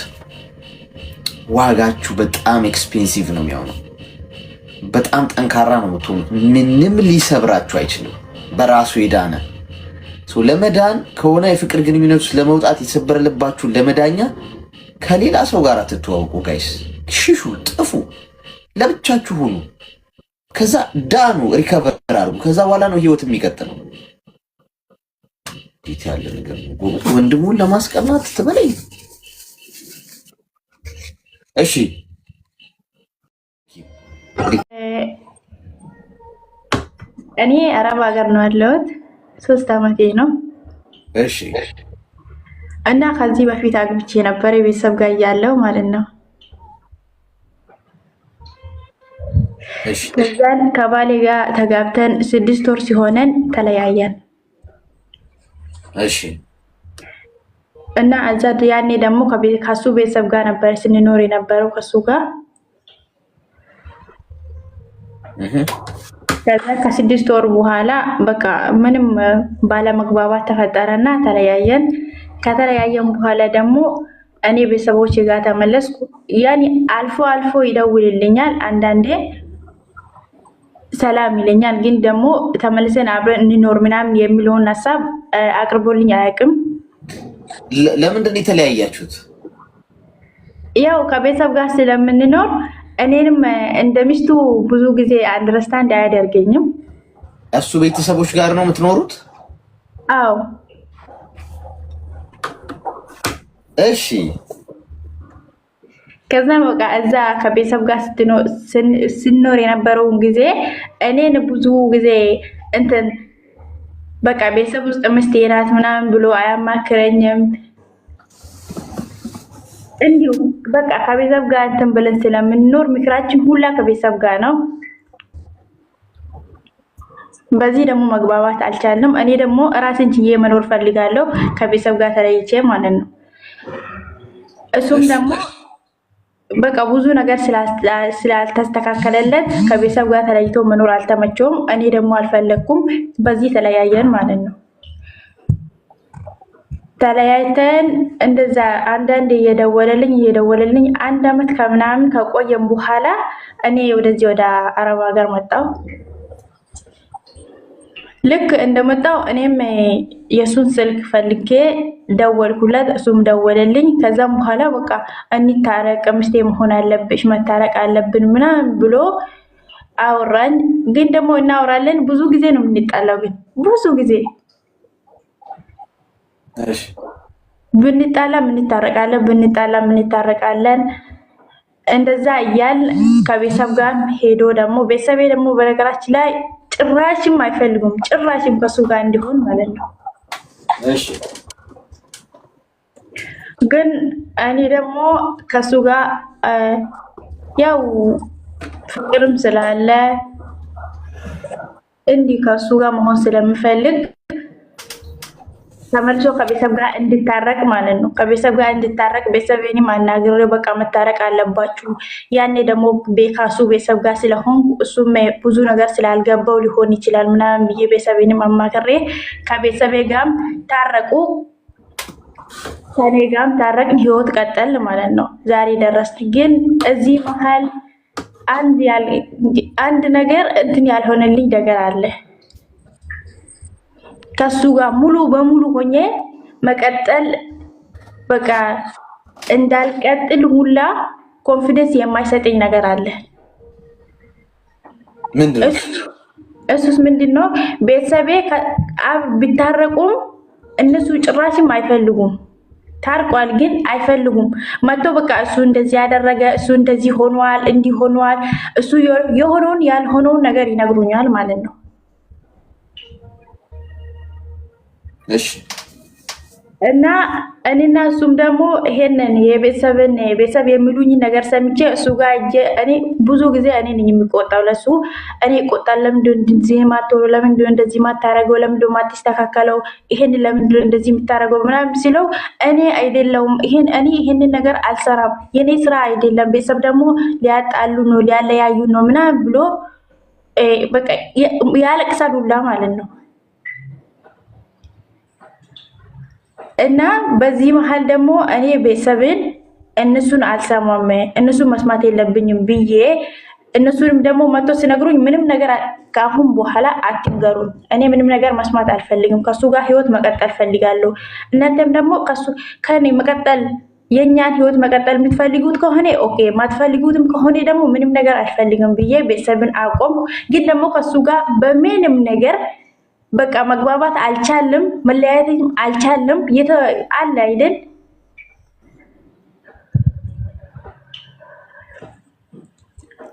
ዋጋችሁ በጣም expensive ነው የሚሆነው። በጣም ጠንካራ ነው የምትሆኑት። ምንም ሊሰብራችሁ አይችልም። በራሱ የዳነ ለመዳን ከሆነ የፍቅር ግንኙነት ውስጥ ለመውጣት የተሰበረልባችሁን ለመዳኛ ከሌላ ሰው ጋር አትተዋውቁ guys። ሽሹ፣ ጥፉ፣ ለብቻችሁ ሁኑ። ከዛ ዳኑ፣ recover አድርጉ። ከዛ በኋላ ነው ህይወት የሚቀጥለው። እንዴት ያለ ነገር ነው! ወንድሙን ለማስቀናት ትበለኝ። እሺ እኔ አረብ ሀገር ነው ያለሁት። 3 አመቴ ነው። እሺ እና ከዚህ በፊት አግብቼ ነበር የቤተሰብ ጋር እያለሁ ማለት ነው። ከዛን ከባሌ ጋር ተጋብተን 6 ወር ሲሆነን ተለያየን። እሺ እና እዛ ያኔ ደግሞ ከሱ ቤተሰብ ጋር ነበር ስንኖር የነበረው ከሱ ጋር። ከዛ ከ6 ወር በኋላ በቃ ምንም ባለመግባባት ተፈጠረና ተለያየን። ከተለያየን በኋላ ደግሞ እኔ ቤተሰቦች ጋር ተመለስኩ። ያኔ አልፎ አልፎ ይደውልልኛል፣ አንዳንዴ ሰላም ይለኛል። ግን ደግሞ ተመልሰን አብረን እንኖር ምናምን የሚለውን ሀሳብ አቅርቦልኝ አያውቅም። ለምንድን ነው የተለያያችሁት? ያው ከቤተሰብ ጋር ስለምንኖር እኔንም እንደ ሚስቱ ብዙ ጊዜ understand አያደርገኝም። እሱ ቤተሰቦች ጋር ነው የምትኖሩት? አዎ። እሺ። ከዛ በቃ እዛ ከቤተሰብ ጋር ስኖር የነበረውን ጊዜ እኔን ብዙ ጊዜ እንትን በቃ ቤተሰብ ውስጥ ሚስቴ ናት ምናምን ብሎ አያማክረኝም። እንዲሁ በቃ ከቤተሰብ ጋር እንትን ብለን ስለምንኖር ምክራችን ሁላ ከቤተሰብ ጋር ነው። በዚህ ደግሞ መግባባት አልቻልንም። እኔ ደግሞ ራሴን ችዬ መኖር ፈልጋለሁ ከቤተሰብ ጋር ተለይቼ ማለት ነው። እሱም ደግሞ በቃ ብዙ ነገር ስላልተስተካከለለት ከቤተሰብ ጋር ተለይቶ መኖር አልተመቸውም። እኔ ደግሞ አልፈለግኩም። በዚህ ተለያየን ማለት ነው። ተለያይተን እንደዛ አንዳንድ እየደወለልኝ እየደወለልኝ አንድ አመት ከምናምን ከቆየም በኋላ እኔ ወደዚህ ወደ አረብ ሀገር መጣሁ። ልክ እንደመጣው እኔም የእሱን ስልክ ፈልጌ ደወልኩለት፣ እሱም ደወለልኝ። ከዛም በኋላ በቃ እንታረቅ፣ ሚስቴ መሆን አለብሽ፣ መታረቅ አለብን ምናምን ብሎ አወራኝ። ግን ደግሞ እናወራለን፣ ብዙ ጊዜ ነው የምንጣላው። ግን ብዙ ጊዜ ብንጣላም እንታረቃለን፣ ብንጣላም እንታረቃለን። እንደዛ እያል ከቤተሰብ ጋር ሄዶ ደግሞ ቤተሰቤ ደግሞ በነገራችን ላይ ጭራሽም አይፈልጉም፣ ጭራሽም ከሱ ጋር እንዲሆን ማለት ነው። እሺ ግን እኔ ደግሞ ከሱ ጋር ያው ፍቅርም ስላለ እንዲህ ከሱ ጋር መሆን ስለምፈልግ ተመልሶ ከቤተሰብ ጋር እንድታረቅ ማለት ነው። ከቤተሰብ ጋር እንድታረቅ ቤተሰቤንም አናግሬ በቃ መታረቅ አለባችሁ። ያኔ ደግሞ ከሱ ቤተሰብ ጋር ስለሆንኩ እሱም ብዙ ነገር ስላልገባው ሊሆን ይችላል ምናምን ብዬ ቤተሰቤንም አማክሬ ከቤተሰቤ ጋርም ታረቁ፣ ከኔ ጋርም ታረቅን። ህይወት ቀጠል ማለት ነው። ዛሬ ደረስን። ግን እዚህ መሀል አንድ ነገር እንትን ያልሆነልኝ ነገር አለ። ከሱ ጋር ሙሉ በሙሉ ሆኜ መቀጠል በቃ እንዳልቀጥል ሁላ confidence የማይሰጠኝ ነገር አለ። ምንድን ነው እሱስ ምንድን ነው? ቤተሰቤ ቢታረቁም እነሱ ጭራሽም አይፈልጉም። ታርቋል ግን አይፈልጉም። መጥቶ በቃ እሱ እንደዚህ ያደረገ እሱ እንደዚህ ሆኗል፣ እንዲህ ሆኗል፣ እሱ የሆነውን ያልሆነውን ነገር ይነግሩኛል ማለት ነው። እሺ እና እኔና እሱም ደግሞ ይሄንን የቤተሰብን ቤተሰብ የሚሉኝ ነገር ሰምቼ እሱ ጋር እጄ እኔ ብዙ ጊዜ እኔ ነኝ የሚቆጣው ለሱ እኔ እቆጣለሁ። ለምንድን እንደዚህ የማትሆነው? ለምንድን እንደዚህ የማታረገው? ለምንድን የማትስተካከለው? ይሄን ለምንድን እንደዚህ የምታረገው ምናምን ሲለው እኔ አይደለሁም ይሄን እኔ ይሄንን ነገር አልሰራም፣ የኔ ስራ አይደለም፣ ቤተሰብ ደግሞ ሊያጣሉ ነው ሊያለያዩ ነው ምናምን ብሎ በቃ ያለቅሳል ሁላ ማለት ነው። እና በዚህ መሀል ደግሞ እኔ ቤተሰብን እነሱን አልሰማም፣ እነሱን መስማት የለብኝም ብዬ እነሱንም ደግሞ መጥቶ ሲነግሩኝ ምንም ነገር ከአሁን በኋላ አትንገሩኝ፣ እኔ ምንም ነገር መስማት አልፈልግም፣ ከሱ ጋር ህይወት መቀጠል ፈልጋለሁ። እናንተም ደግሞ ከሱ ከኔ መቀጠል የእኛን ህይወት መቀጠል የምትፈልጉት ከሆነ okay፣ የማትፈልጉትም ከሆነ ደግሞ ምንም ነገር አልፈልግም ብዬ ቤተሰብን አቆምኩ። ግን ደግሞ ከሱ ጋር በምንም ነገር በቃ መግባባት አልቻልም፣ መለያየትም አልቻልም። አለ አይደል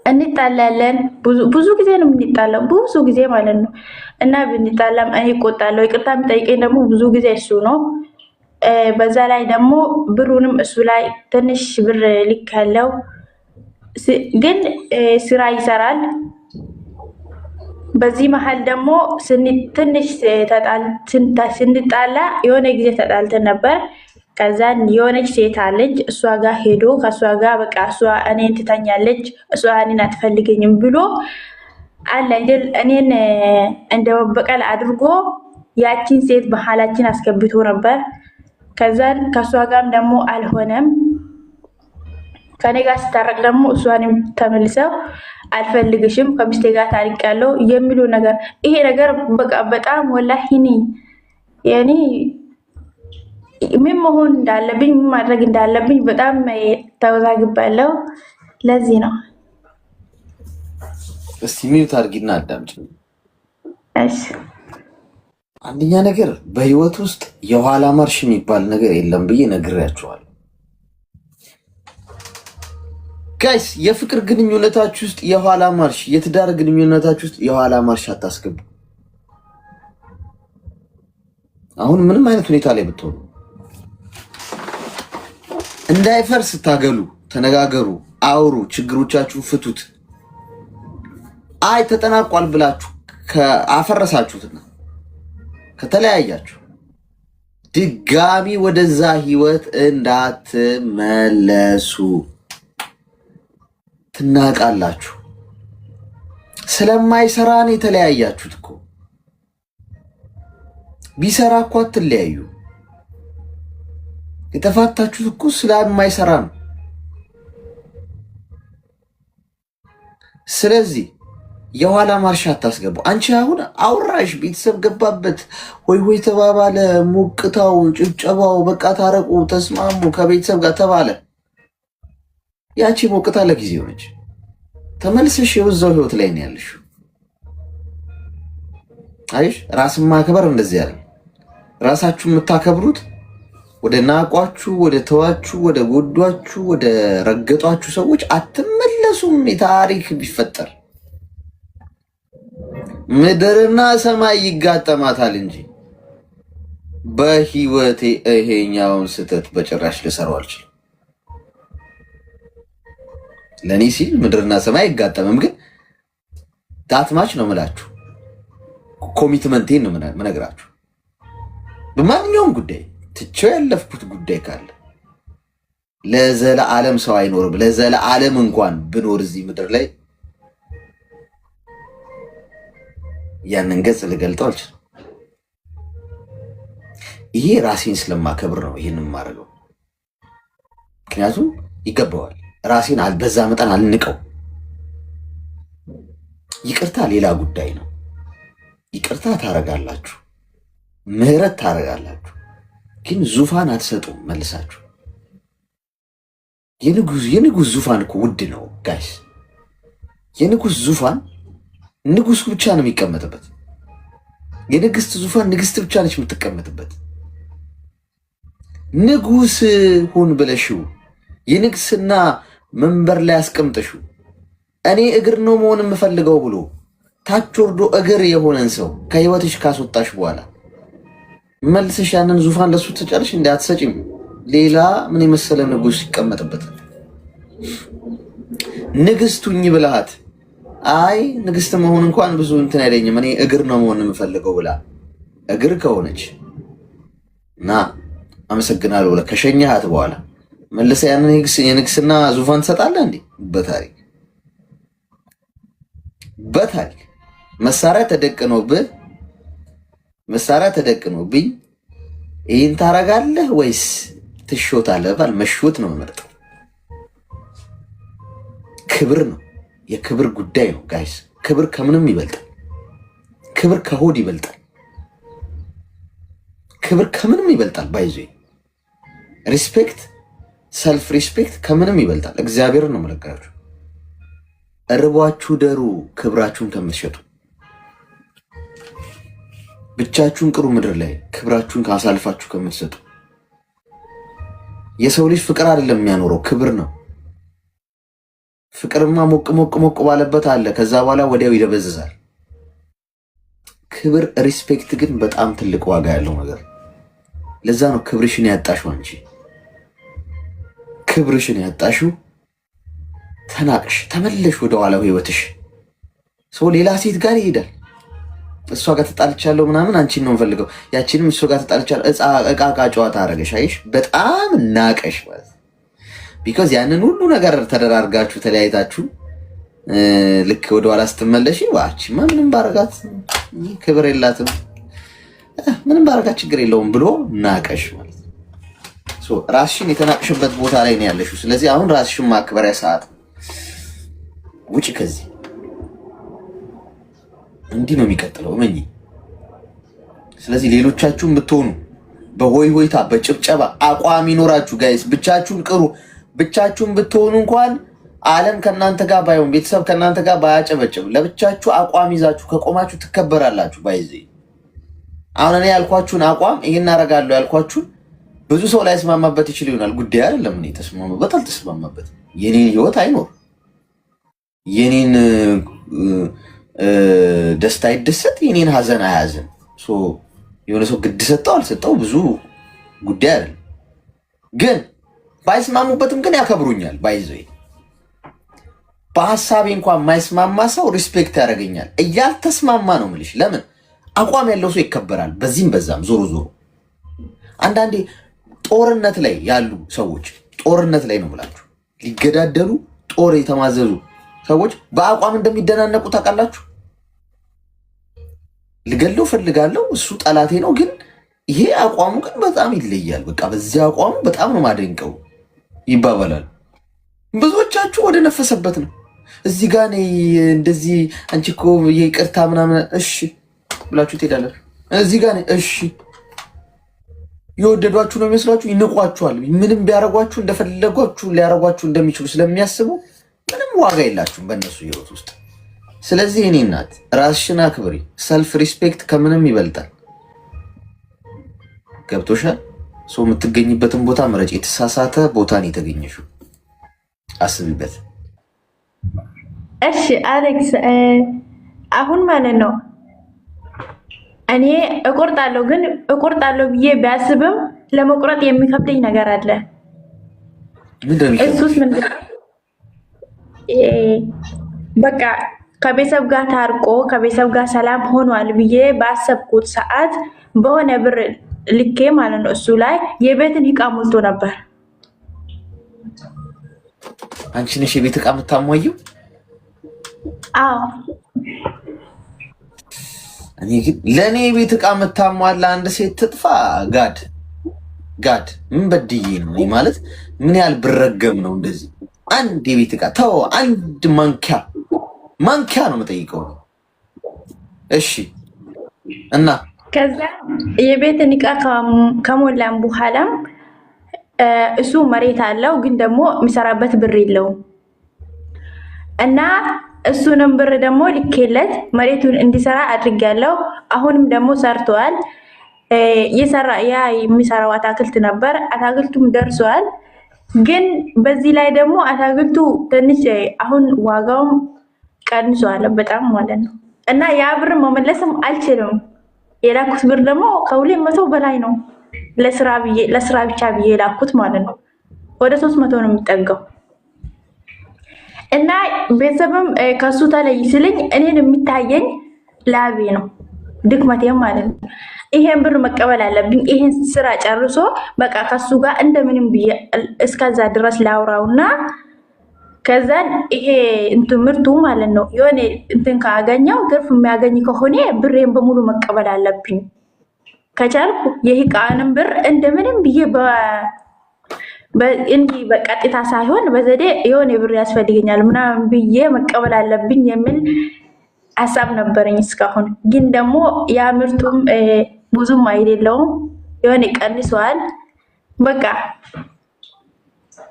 እንጣላለን። ብዙ ጊዜ ነው የምንጣላው፣ ብዙ ጊዜ ማለት ነው። እና ብንጣላም እኔ እቆጣለሁ። ይቅርታ የሚጠይቀኝ ደግሞ ብዙ ጊዜ እሱ ነው። በዛ ላይ ደግሞ ብሩንም እሱ ላይ ትንሽ ብር ልክ ያለው ግን ስራ ይሰራል። በዚህ መሀል ደግሞ ትንሽ ስንጣላ የሆነ ጊዜ ተጣልተን ነበር። ከዛን የሆነች ሴት አለች፣ እሷ ጋር ሄዶ ከእሷ ጋር በቃ እሷ እኔን ትተኛለች፣ እሷ እኔን አትፈልገኝም ብሎ አለ አይደል እኔን እንደ መበቀል አድርጎ ያቺን ሴት መሀላችን አስገብቶ ነበር። ከዛን ከእሷ ጋርም ደግሞ አልሆነም። ከኔ ጋር ስታረቅ ደግሞ እሷንም ተመልሰው አልፈልግሽም ከሚስቴ ጋር ታርቂያለሁ የሚሉ ነገር ይሄ ነገር በቃ በጣም ወላሂ እኔ ያኔ ምን መሆን እንዳለብኝ ምን ማድረግ እንዳለብኝ በጣም ተወዛግቤያለሁ። ለዚህ ነው። እስቲ mute አድርጊና አዳምጪ። እሺ አንደኛ ነገር በህይወት ውስጥ የኋላ ማርሽ የሚባል ነገር የለም ብዬ ነግሬያችኋለሁ። Guys የፍቅር ግንኙነታችሁ ውስጥ የኋላ ማርሽ፣ የትዳር ግንኙነታችሁ ውስጥ የኋላ ማርሽ አታስገቡ። አሁን ምንም አይነት ሁኔታ ላይ ብትሆኑ እንዳይፈርስ ታገሉ፣ ተነጋገሩ፣ አውሩ፣ ችግሮቻችሁ ፍቱት። አይ ተጠናቋል ብላችሁ አፈረሳችሁትና ከተለያያችሁ ድጋሚ ወደዛ ህይወት እንዳትመለሱ። ትናቃላችሁ። ስለማይሰራ ነው የተለያያችሁት እኮ። ቢሰራ እኮ አትለያዩ። የተፋታችሁት እኮ ስለማይሰራ ነው። ስለዚህ የኋላ ማርሻ አታስገቡ። አንቺ አሁን አውራሽ ቤተሰብ ገባበት፣ ሆይ ሆይ ተባባለ፣ ሞቅታው፣ ጭብጨባው፣ በቃ ታረቁ፣ ተስማሙ ከቤተሰብ ጋር ተባለ። ያቺ ሞቅታ ለጊዜው ነች። ተመልሰሽ የውዛው ህይወት ላይ ነው ያለሽው። አይሽ ራስን ማክበር እንደዚህ ያለ ራሳችሁ የምታከብሩት ወደ ናቋችሁ፣ ወደ ተዋችሁ፣ ወደ ጎዷችሁ፣ ወደ ረገጧችሁ ሰዎች አትመለሱም። የታሪክ ቢፈጠር ምድርና ሰማይ ይጋጠማታል እንጂ በህይወቴ ይሄኛውን ስህተት በጭራሽ ልሰራው አልችልም። ለእኔ ሲል ምድርና ሰማይ አይጋጠምም፣ ግን that much ነው ምላችሁ። commitment ኤን ነው ምነግራችሁ። በማንኛውም ጉዳይ ትቼው ያለፍኩት ጉዳይ ካለ ለዘለዓለም ሰው አይኖርም። ለዘለዓለም እንኳን ብኖር እዚህ ምድር ላይ ያንን ገጽ ልገልጠው አልችልም። ይሄ ራሴን ስለማከብር ነው ይህን የማደርገው። ምክንያቱም ይገባዋል። ራሴን በዛ መጠን አልንቀው። ይቅርታ ሌላ ጉዳይ ነው። ይቅርታ ታረጋላችሁ፣ ምህረት ታረጋላችሁ፣ ግን ዙፋን አትሰጡም መልሳችሁ። የንጉስ ዙፋን እኮ ውድ ነው guys። የንጉስ ዙፋን ንጉሱ ብቻ ነው የሚቀመጥበት። የንግስት ዙፋን ንግስት ብቻ ነች የምትቀመጥበት። ንጉስ ሁን ብለሽው የንግስና መንበር ላይ አስቀምጠሽው እኔ እግር ነው መሆን የምፈልገው ብሎ ታች ወርዶ እግር የሆነን ሰው ከህይወትሽ ካስወጣሽ በኋላ መልስሽ ያንን ዙፋን ለሱ ትጨርሽ እንደ አትሰጪም። ሌላ ምን የመሰለ ንጉስ ይቀመጥበታል። ንግስቱኝ ብልሃት አይ ንግስት መሆን እንኳን ብዙ እንትን አይለኝም እኔ እግር ነው መሆን የምፈልገው ብላ እግር ከሆነች እና አመሰግናለሁ ብለህ ከሸኘሃት በኋላ መልሰ ያንን የንግስና ዙፋን ትሰጣለህ እንዴ? በታሪክ በታሪክ መሳሪያ ተደቅኖብህ መሳሪያ ተደቅኖብኝ ይህን ታረጋለህ ወይስ ትሾታለህ? ባል መሾት ነው የምመርጠው። ክብር ነው፣ የክብር ጉዳይ ነው guys። ክብር ከምንም ይበልጣል። ክብር ከሆድ ይበልጣል። ክብር ከምንም ይበልጣል። by the way respect፣ self respect ከምንም ይበልጣል። እግዚአብሔርን ነው የምነግራችሁ። እርቧችሁ ደሩ ክብራችሁን ከምትሸጡ ብቻችሁን ቅሩ ምድር ላይ ክብራችሁን ካሳልፋችሁ ከምትሰጡ። የሰው ልጅ ፍቅር አይደለም የሚያኖረው ክብር ነው። ፍቅርማ ሞቅ ሞቅ ሞቅ ባለበት አለ፣ ከዛ በኋላ ወዲያው ይደበዝዛል። ክብር respect ግን በጣም ትልቅ ዋጋ ያለው ነገር። ለዛ ነው ክብርሽን ያጣሽው አንቺ ክብርሽን ያጣሽው። ተናቅሽ ተመለሽ ወደ ኋላው ህይወትሽ። ሰው ሌላ ሴት ጋር ይሄዳል። እሷ ጋር ተጣልቻለሁ ምናምን አንቺን ነው የምፈልገው፣ ያቺንም እሷ ጋር ተጣልቻለሁ። እቃ እቃ ጨዋታ አደረገሽ። አይሽ በጣም ናቀሽ ማለት because ያንን ሁሉ ነገር ተደራርጋችሁ ተለያይታችሁ ልክ ወደኋላ ስትመለሽ ዋቺማ ምንም ባረጋት ክብር የላትም ምንም ባረጋት ችግር የለውም ብሎ ናቀሽ ማለት ነው። ራስሽን የተናቅሽበት ቦታ ላይ ነው ያለሽው። ስለዚህ አሁን ራስሽን ማክበሪያ ሰዓት ውጭ ከዚህ እንዲህ ነው የሚቀጥለው፣ እመኚ። ስለዚህ ሌሎቻችሁም ብትሆኑ በሆይ ሆይታ በጭብጨባ አቋም ይኖራችሁ guys። ብቻችሁን ቅሩ። ብቻችሁን ብትሆኑ እንኳን ዓለም ከእናንተ ጋር ባይሆን ቤተሰብ ከእናንተ ጋር ባያጨበጭብ ለብቻችሁ አቋም ይዛችሁ ከቆማችሁ ትከበራላችሁ። by the way አሁን እኔ ያልኳችሁን አቋም ይሄን አደርጋለሁ ያልኳችሁን ብዙ ሰው ላይስማማበት ይችል ይሆናል። ጉዳይ አይደለም። እኔ ተስማማበት አልተስማማበት የኔን ህይወት አይኖር የኔን ደስታ አይደሰት የኔን ሀዘን አያዝን። የሆነ ሰው ግድ ሰጠው አልሰጠው ብዙ ጉዳይ አይደለም። ግን ባይስማሙበትም ግን ያከብሩኛል። by the way በሀሳቤ እንኳን የማይስማማ ሰው respect ያደርገኛል። እያልተስማማ ነው የምልሽ። ለምን አቋም ያለው ሰው ይከበራል። በዚህም በዛም ዞሮ ዞሮ አንዳንዴ ጦርነት ላይ ያሉ ሰዎች ጦርነት ላይ ነው የምላችሁ፣ ሊገዳደሉ ጦር የተማዘዙ ሰዎች በአቋም እንደሚደናነቁ ታውቃላችሁ። ልገለው ፈልጋለሁ፣ እሱ ጠላቴ ነው፣ ግን ይሄ አቋሙ ግን በጣም ይለያል። በቃ በዚህ አቋሙ በጣም ነው ማደንቀው ይባባላል። ብዙዎቻችሁ ወደ ነፈሰበት ነው። እዚህ ጋ ነይ እንደዚህ አንቺ እኮ ይቅርታ ምናምን እሺ ብላችሁ ትሄዳላችሁ። እዚህ ጋ ነይ እሺ። የወደዷችሁ ነው የሚመስሏችሁ፣ ይንቋችኋል። ምንም ቢያረጓችሁ እንደፈለጓችሁ ሊያረጓችሁ እንደሚችሉ ስለሚያስቡ ምንም ዋጋ የላችሁም በእነሱ ህይወት ውስጥ። ስለዚህ እኔ እናት ራስሽን አክብሪ። Self respect ከምንም ይበልጣል። ገብቶሻል? ሰው የምትገኝበትን ቦታ ምረጭ። የተሳሳተ ቦታን የተገኘሽው አስቢበት። እሺ አሌክስ፣ አሁን ማለት ነው እኔ እቆርጣለሁ፣ ግን እቆርጣለሁ ብዬ ቢያስብም ለመቁረጥ የሚከብደኝ ነገር አለ። እሱስ ምንድን ነው? በቃ ከቤተሰብ ጋር ታርቆ ከቤተሰብ ጋር ሰላም ሆኗል ብዬ ባሰብኩት ሰዓት በሆነ ብር ልኬ ማለት ነው እሱ ላይ የቤትን እቃ ሞልቶ ነበር። አንቺ ነሽ የቤት እቃ የምታሟየው? አዎ። እኔ ግን ለእኔ የቤት እቃ የምታሟላ አንድ ሴት ትጥፋ። God God ምን በድዬ ነው ማለት ምን ያህል ብረገም ነው እንደዚህ? አንድ የቤት እቃ ተው፣ አንድ ማንኪያ ማንኪያ ነው የምጠይቀው። እሺ እና ከዛ የቤትን እቃ ከሞላም በኋላም እሱ መሬት አለው፣ ግን ደግሞ የሚሰራበት ብር የለውም እና እሱንም ብር ደግሞ ልኬለት መሬቱን እንዲሰራ አድርጌያለሁ። አሁንም ደግሞ ሰርተዋል። ያ የሚሰራው አታክልት ነበር። አታክልቱም ደርሷል። ግን በዚህ ላይ ደግሞ አታክልቱ ትንሽ አሁን ዋጋውም ቀንሷል በጣም ማለት ነው። እና ያ ብር መመለስም አልችልም። የላኩት ብር ደግሞ ከ200 በላይ ነው። ለስራ ብቻ ብዬ የላኩት ማለት ነው። ወደ 300 ነው የሚጠጋው። እና ቤተሰብም ከሱ ተለይ ስልኝ እኔን የሚታየኝ ላቤ ነው ድክመቴም ማለት ነው። ይሄን ብር መቀበል አለብኝ። ይሄን ስራ ጨርሶ በቃ ከሱ ጋር እንደምንም ብዬ እስከዛ ድረስ ላውራውና ከዛን ይሄ እንትን ምርቱ ማለት ነው የሆነ እንትን ካገኘው ትርፍ የሚያገኝ ከሆነ ብሬን በሙሉ መቀበል አለብኝ። ከቻልኩ የህቃንም ብር እንደምንም ብዬ እንዲህ በቀጥታ ሳይሆን በዘዴ የሆነ ብር ያስፈልገኛል ምናምን ብዬ መቀበል አለብኝ የሚል ሀሳብ ነበረኝ እስካሁን። ግን ደግሞ ያ ምርቱም ብዙም አይደለውም የሆነ ቀንሰዋል። በቃ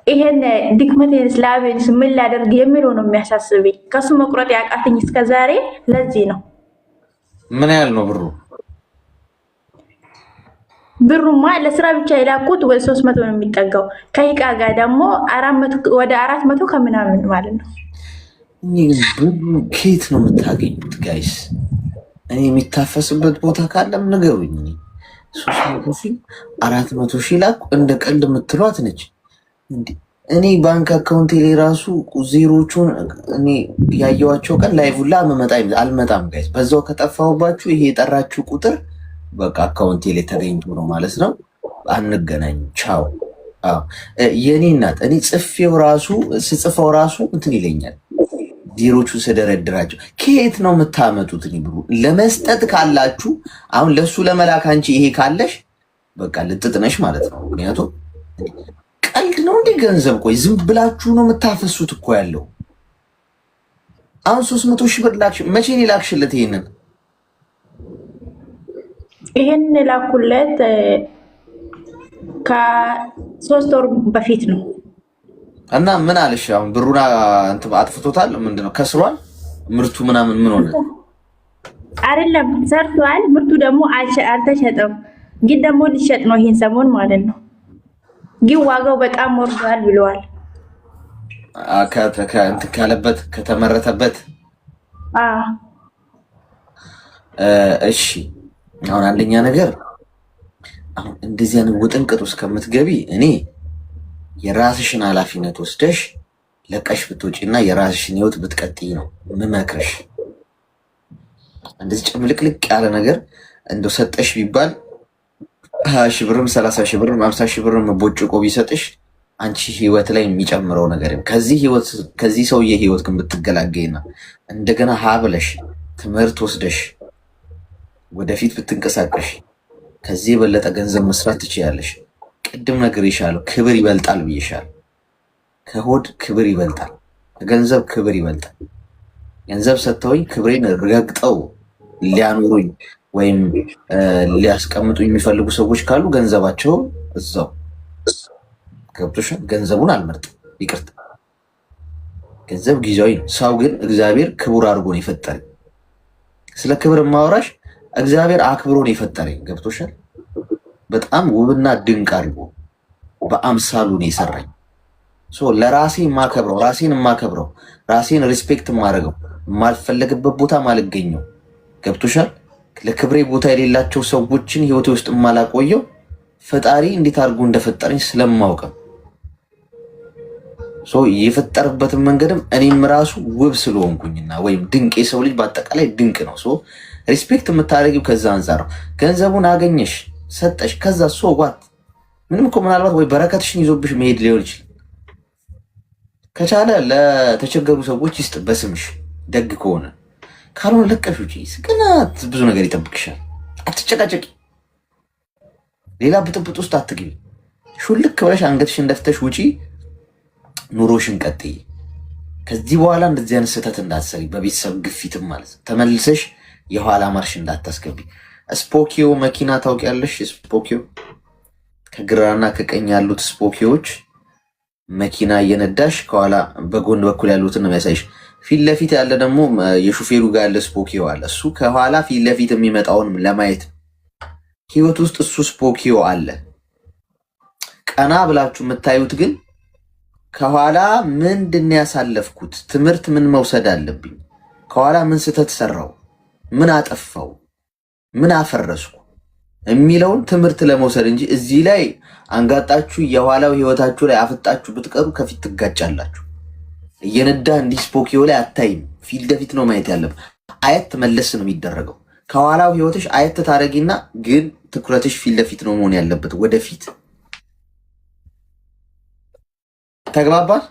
ይሄን ድክመቴንስ ላቤንስ ምን ላደርግ የሚለው ነው የሚያሳስበኝ። ከሱ መቁረጥ ያቃተኝ እስከዛሬ ለዚህ ነው። ምን ያህል ነው ብሩ? ብሩማ ለስራ ብቻ የላኩት ወደ 300 ነው የሚጠጋው። ከይቃ ጋር ደግሞ ወደ 400 ከምናምን ማለት ነው። ብሩ ኬት ነው የምታገኙት guys? እኔ የሚታፈስበት ቦታ ካለም ንገሩኝ። 300 ሺህ 400 ሺህ ላኩ እንደ ቀልድ የምትሏት ነች። እኔ ባንክ account ኤ ላይ ራሱ ዜሮቹን እኔ ያየዋቸው ቀን live ላ አልመጣም guys። በዛው ከጠፋሁባችሁ ይሄ የጠራችሁ ቁጥር በቃ account ኤ ላይ ተገኝቶ ነው ማለት ነው። አንገናኝም። ቻው። የኔ እናት እኔ ጽፌው ራሱ ስጽፈው ራሱ እንትን ይለኛል። ዜሮቹ ስደረድራቸው ከየት ነው የምታመጡት? እኔ ብሩ ለመስጠት ካላችሁ አሁን ለሱ ለመላክ አንቺ ይሄ ካለሽ በቃ ልጥጥነሽ ማለት ነው። ምክንያቱም ቀልድ ነው እንዴ ገንዘብ? ቆይ ዝም ብላችሁ ነው የምታፈሱት እኮ ያለው። አሁን 300,000 ብር ላክሽ። መቼ ነው ላክሽለት? ይሄንን ይሄን ላኩለት ከ3 ወር በፊት ነው። እና ምን አለሽ? አሁን ብሩን እንትን አጥፍቶታል? ምንድነው ከስሯል? ምርቱ ምናምን ምን ሆነ? አይደለም ሰርቷል። ምርቱ ደግሞ አልተሸጠም፣ ግን ደግሞ ሊሸጥ ነው ይሄን ሰሞን ማለት ነው። ግን ዋጋው በጣም ወርዷል ብለዋል። እንትን ካለበት ከተመረተበት። እሺ አሁን አንደኛ ነገር አሁን እንደዚህ አይነት ውጥንቅጥ ውስጥ ከምትገቢ እኔ የራስሽን ኃላፊነት ወስደሽ ለቀሽ ብትወጪና የራስሽን ህይወት ብትቀጥይ ነው ምመክርሽ። እንደዚህ ጭምልቅልቅ ያለ ነገር እንደው ሰጠሽ ቢባል 20,000 ብርም 30,000 ብርም 50,000 ብርም ቦጭቆ ቢሰጥሽ አንቺ ህይወት ላይ የሚጨምረው ነገር ከዚህ ህይወት ከዚህ ሰውዬ ህይወት ግን ብትገላገይና እንደገና ሀ ብለሽ ትምህርት ወስደሽ ወደፊት ብትንቀሳቀሽ ከዚህ የበለጠ ገንዘብ መስራት ትችያለሽ። ቅድም ነግሬሻለሁ፣ ክብር ይበልጣል ብዬሻለሁ። ከሆድ ክብር ይበልጣል፣ ከገንዘብ ክብር ይበልጣል። ገንዘብ ሰጥተውኝ ክብሬን ረግጠው ሊያኖሩኝ ወይም ሊያስቀምጡኝ የሚፈልጉ ሰዎች ካሉ ገንዘባቸው እዛው ገብቶሻል። ገንዘቡን አልመርጥም፣ ይቅርታ። ገንዘብ ጊዜያዊ ነው። ሰው ግን እግዚአብሔር ክቡር አድርጎ ነው የፈጠረኝ። ስለ ክብር ማወራሽ እግዚአብሔር አክብሮ ነው የፈጠረኝ። ገብቶሻል። በጣም ውብና ድንቅ አድርጎ በአምሳሉ ነው የሰራኝ። ለራሴ የማከብረው፣ ራሴን የማከብረው፣ ራሴን respect የማደርገው፣ የማልፈለግበት ቦታ ማልገኘው፣ ገብቶሻል። ለክብሬ ቦታ የሌላቸው ሰዎችን ህይወቴ ውስጥ የማላቆየው ፈጣሪ እንዴት አድርጎ እንደፈጠረኝ ስለማውቅም የፈጠረበትን መንገድም እኔም ራሱ ውብ ስለሆንኩኝና ወይም ድንቅ፣ የሰው ልጅ በአጠቃላይ ድንቅ ነው። Respect የምታደርጊው ከዛ አንጻር ነው። ገንዘቡን አገኘሽ፣ ሰጠሽ፣ ከዛ so what? ምንም እኮ ምናልባት ወይ በረከትሽን ይዞብሽ መሄድ ሊሆን ይችላል። ከቻለ ለተቸገሩ ሰዎች ይስጥ በስምሽ ደግ ከሆነ፣ ካልሆነ ለቀሽ ውጪ። ገና ብዙ ነገር ይጠብቅሻል። አትጨቃጨቂ፣ ሌላ ብጥብጥ ውስጥ አትግቢ። ሹልክ ብለሽ አንገትሽን ደፍተሽ ውጪ፣ ኑሮሽን ቀጥይ። ከዚህ በኋላ እንደዚህ አይነት ስህተት እንዳትሰሪ፣ በቤተሰብ ግፊትም ማለት ነው። ተመልሰሽ የኋላ ማርሽ እንዳታስገቢ። ስፖኪዮ መኪና ታውቂያለሽ? ስፖኪዮ ከግራና ከቀኝ ያሉት ስፖኪዮዎች መኪና እየነዳሽ ከኋላ በጎን በኩል ያሉትን ነው የሚያሳይሽ። ፊት ለፊት ያለ ደግሞ የሹፌሩ ጋር ያለ ስፖኪዮ አለ። እሱ ከኋላ ፊት ለፊት የሚመጣውን ለማየት። ህይወት ውስጥ እሱ ስፖኪዮ አለ። ቀና ብላችሁ የምታዩት ግን ከኋላ ምንድን ያሳለፍኩት፣ ትምህርት ምን መውሰድ አለብኝ፣ ከኋላ ምን ስህተት ሰራው፣ ምን አጠፋው፣ ምን አፈረስኩ የሚለውን ትምህርት ለመውሰድ እንጂ እዚህ ላይ አንጋጣችሁ የኋላው ህይወታችሁ ላይ አፍጣችሁ ብትቀሩ ከፊት ትጋጫላችሁ። እየነዳ እንዲህ ስፖኪዮ ላይ አታይም። ፊት ለፊት ነው ማየት ያለብህ። አየት መለስ ነው የሚደረገው። ከኋላው ህይወትሽ አየት ታደረጊና ግን ትኩረትሽ ፊት ለፊት ነው መሆን ያለበት፣ ወደፊት። ተግባባል?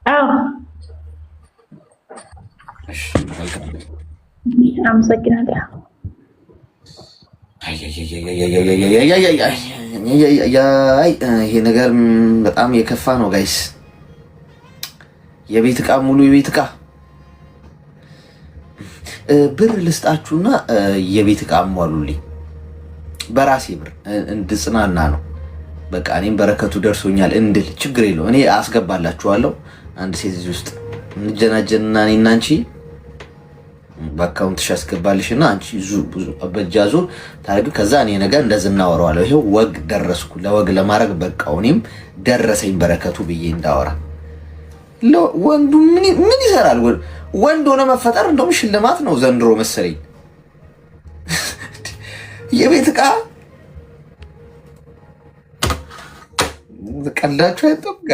አዎ። እሺ፣ መልካም። አመሰግናለሁ። ይሄ ነገር በጣም የከፋ ነው guys። የቤት ዕቃ፣ ሙሉ የቤት ዕቃ። ብር ልስጣችሁና የቤት ዕቃ አሟሉልኝ። በራሴ ብር እንድጽናና ነው። በቃ እኔም በረከቱ ደርሶኛል እንድል። ችግር የለው፣ እኔ አስገባላችኋለሁ። አንድ ሴት እዚህ ውስጥ እንጀናጀንና እኔና አንቺ በ account ሽ አስገባልሽና አንቺ በእጃ ዙር ታደርጊ። ከዛ እኔ ነገር እንደዚህ እናወራዋለሁ። ይሄው ወግ ደረስኩ፣ ለወግ ለማድረግ በቃው፣ እኔም ደረሰኝ በረከቱ ብዬ እንዳወራ። ወንዱ ምን ይሰራል? ወንድ ሆነ መፈጠር እንደውም ሽልማት ነው ዘንድሮ መሰለኝ። የቤት ዕቃ ቀልዳችሁ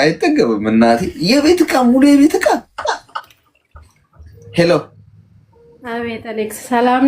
አይጠገብም። እናቴ የቤት ዕቃ፣ ሙሉ የቤት ዕቃ። Hello። አቤት አሌክስ፣ ሰላም።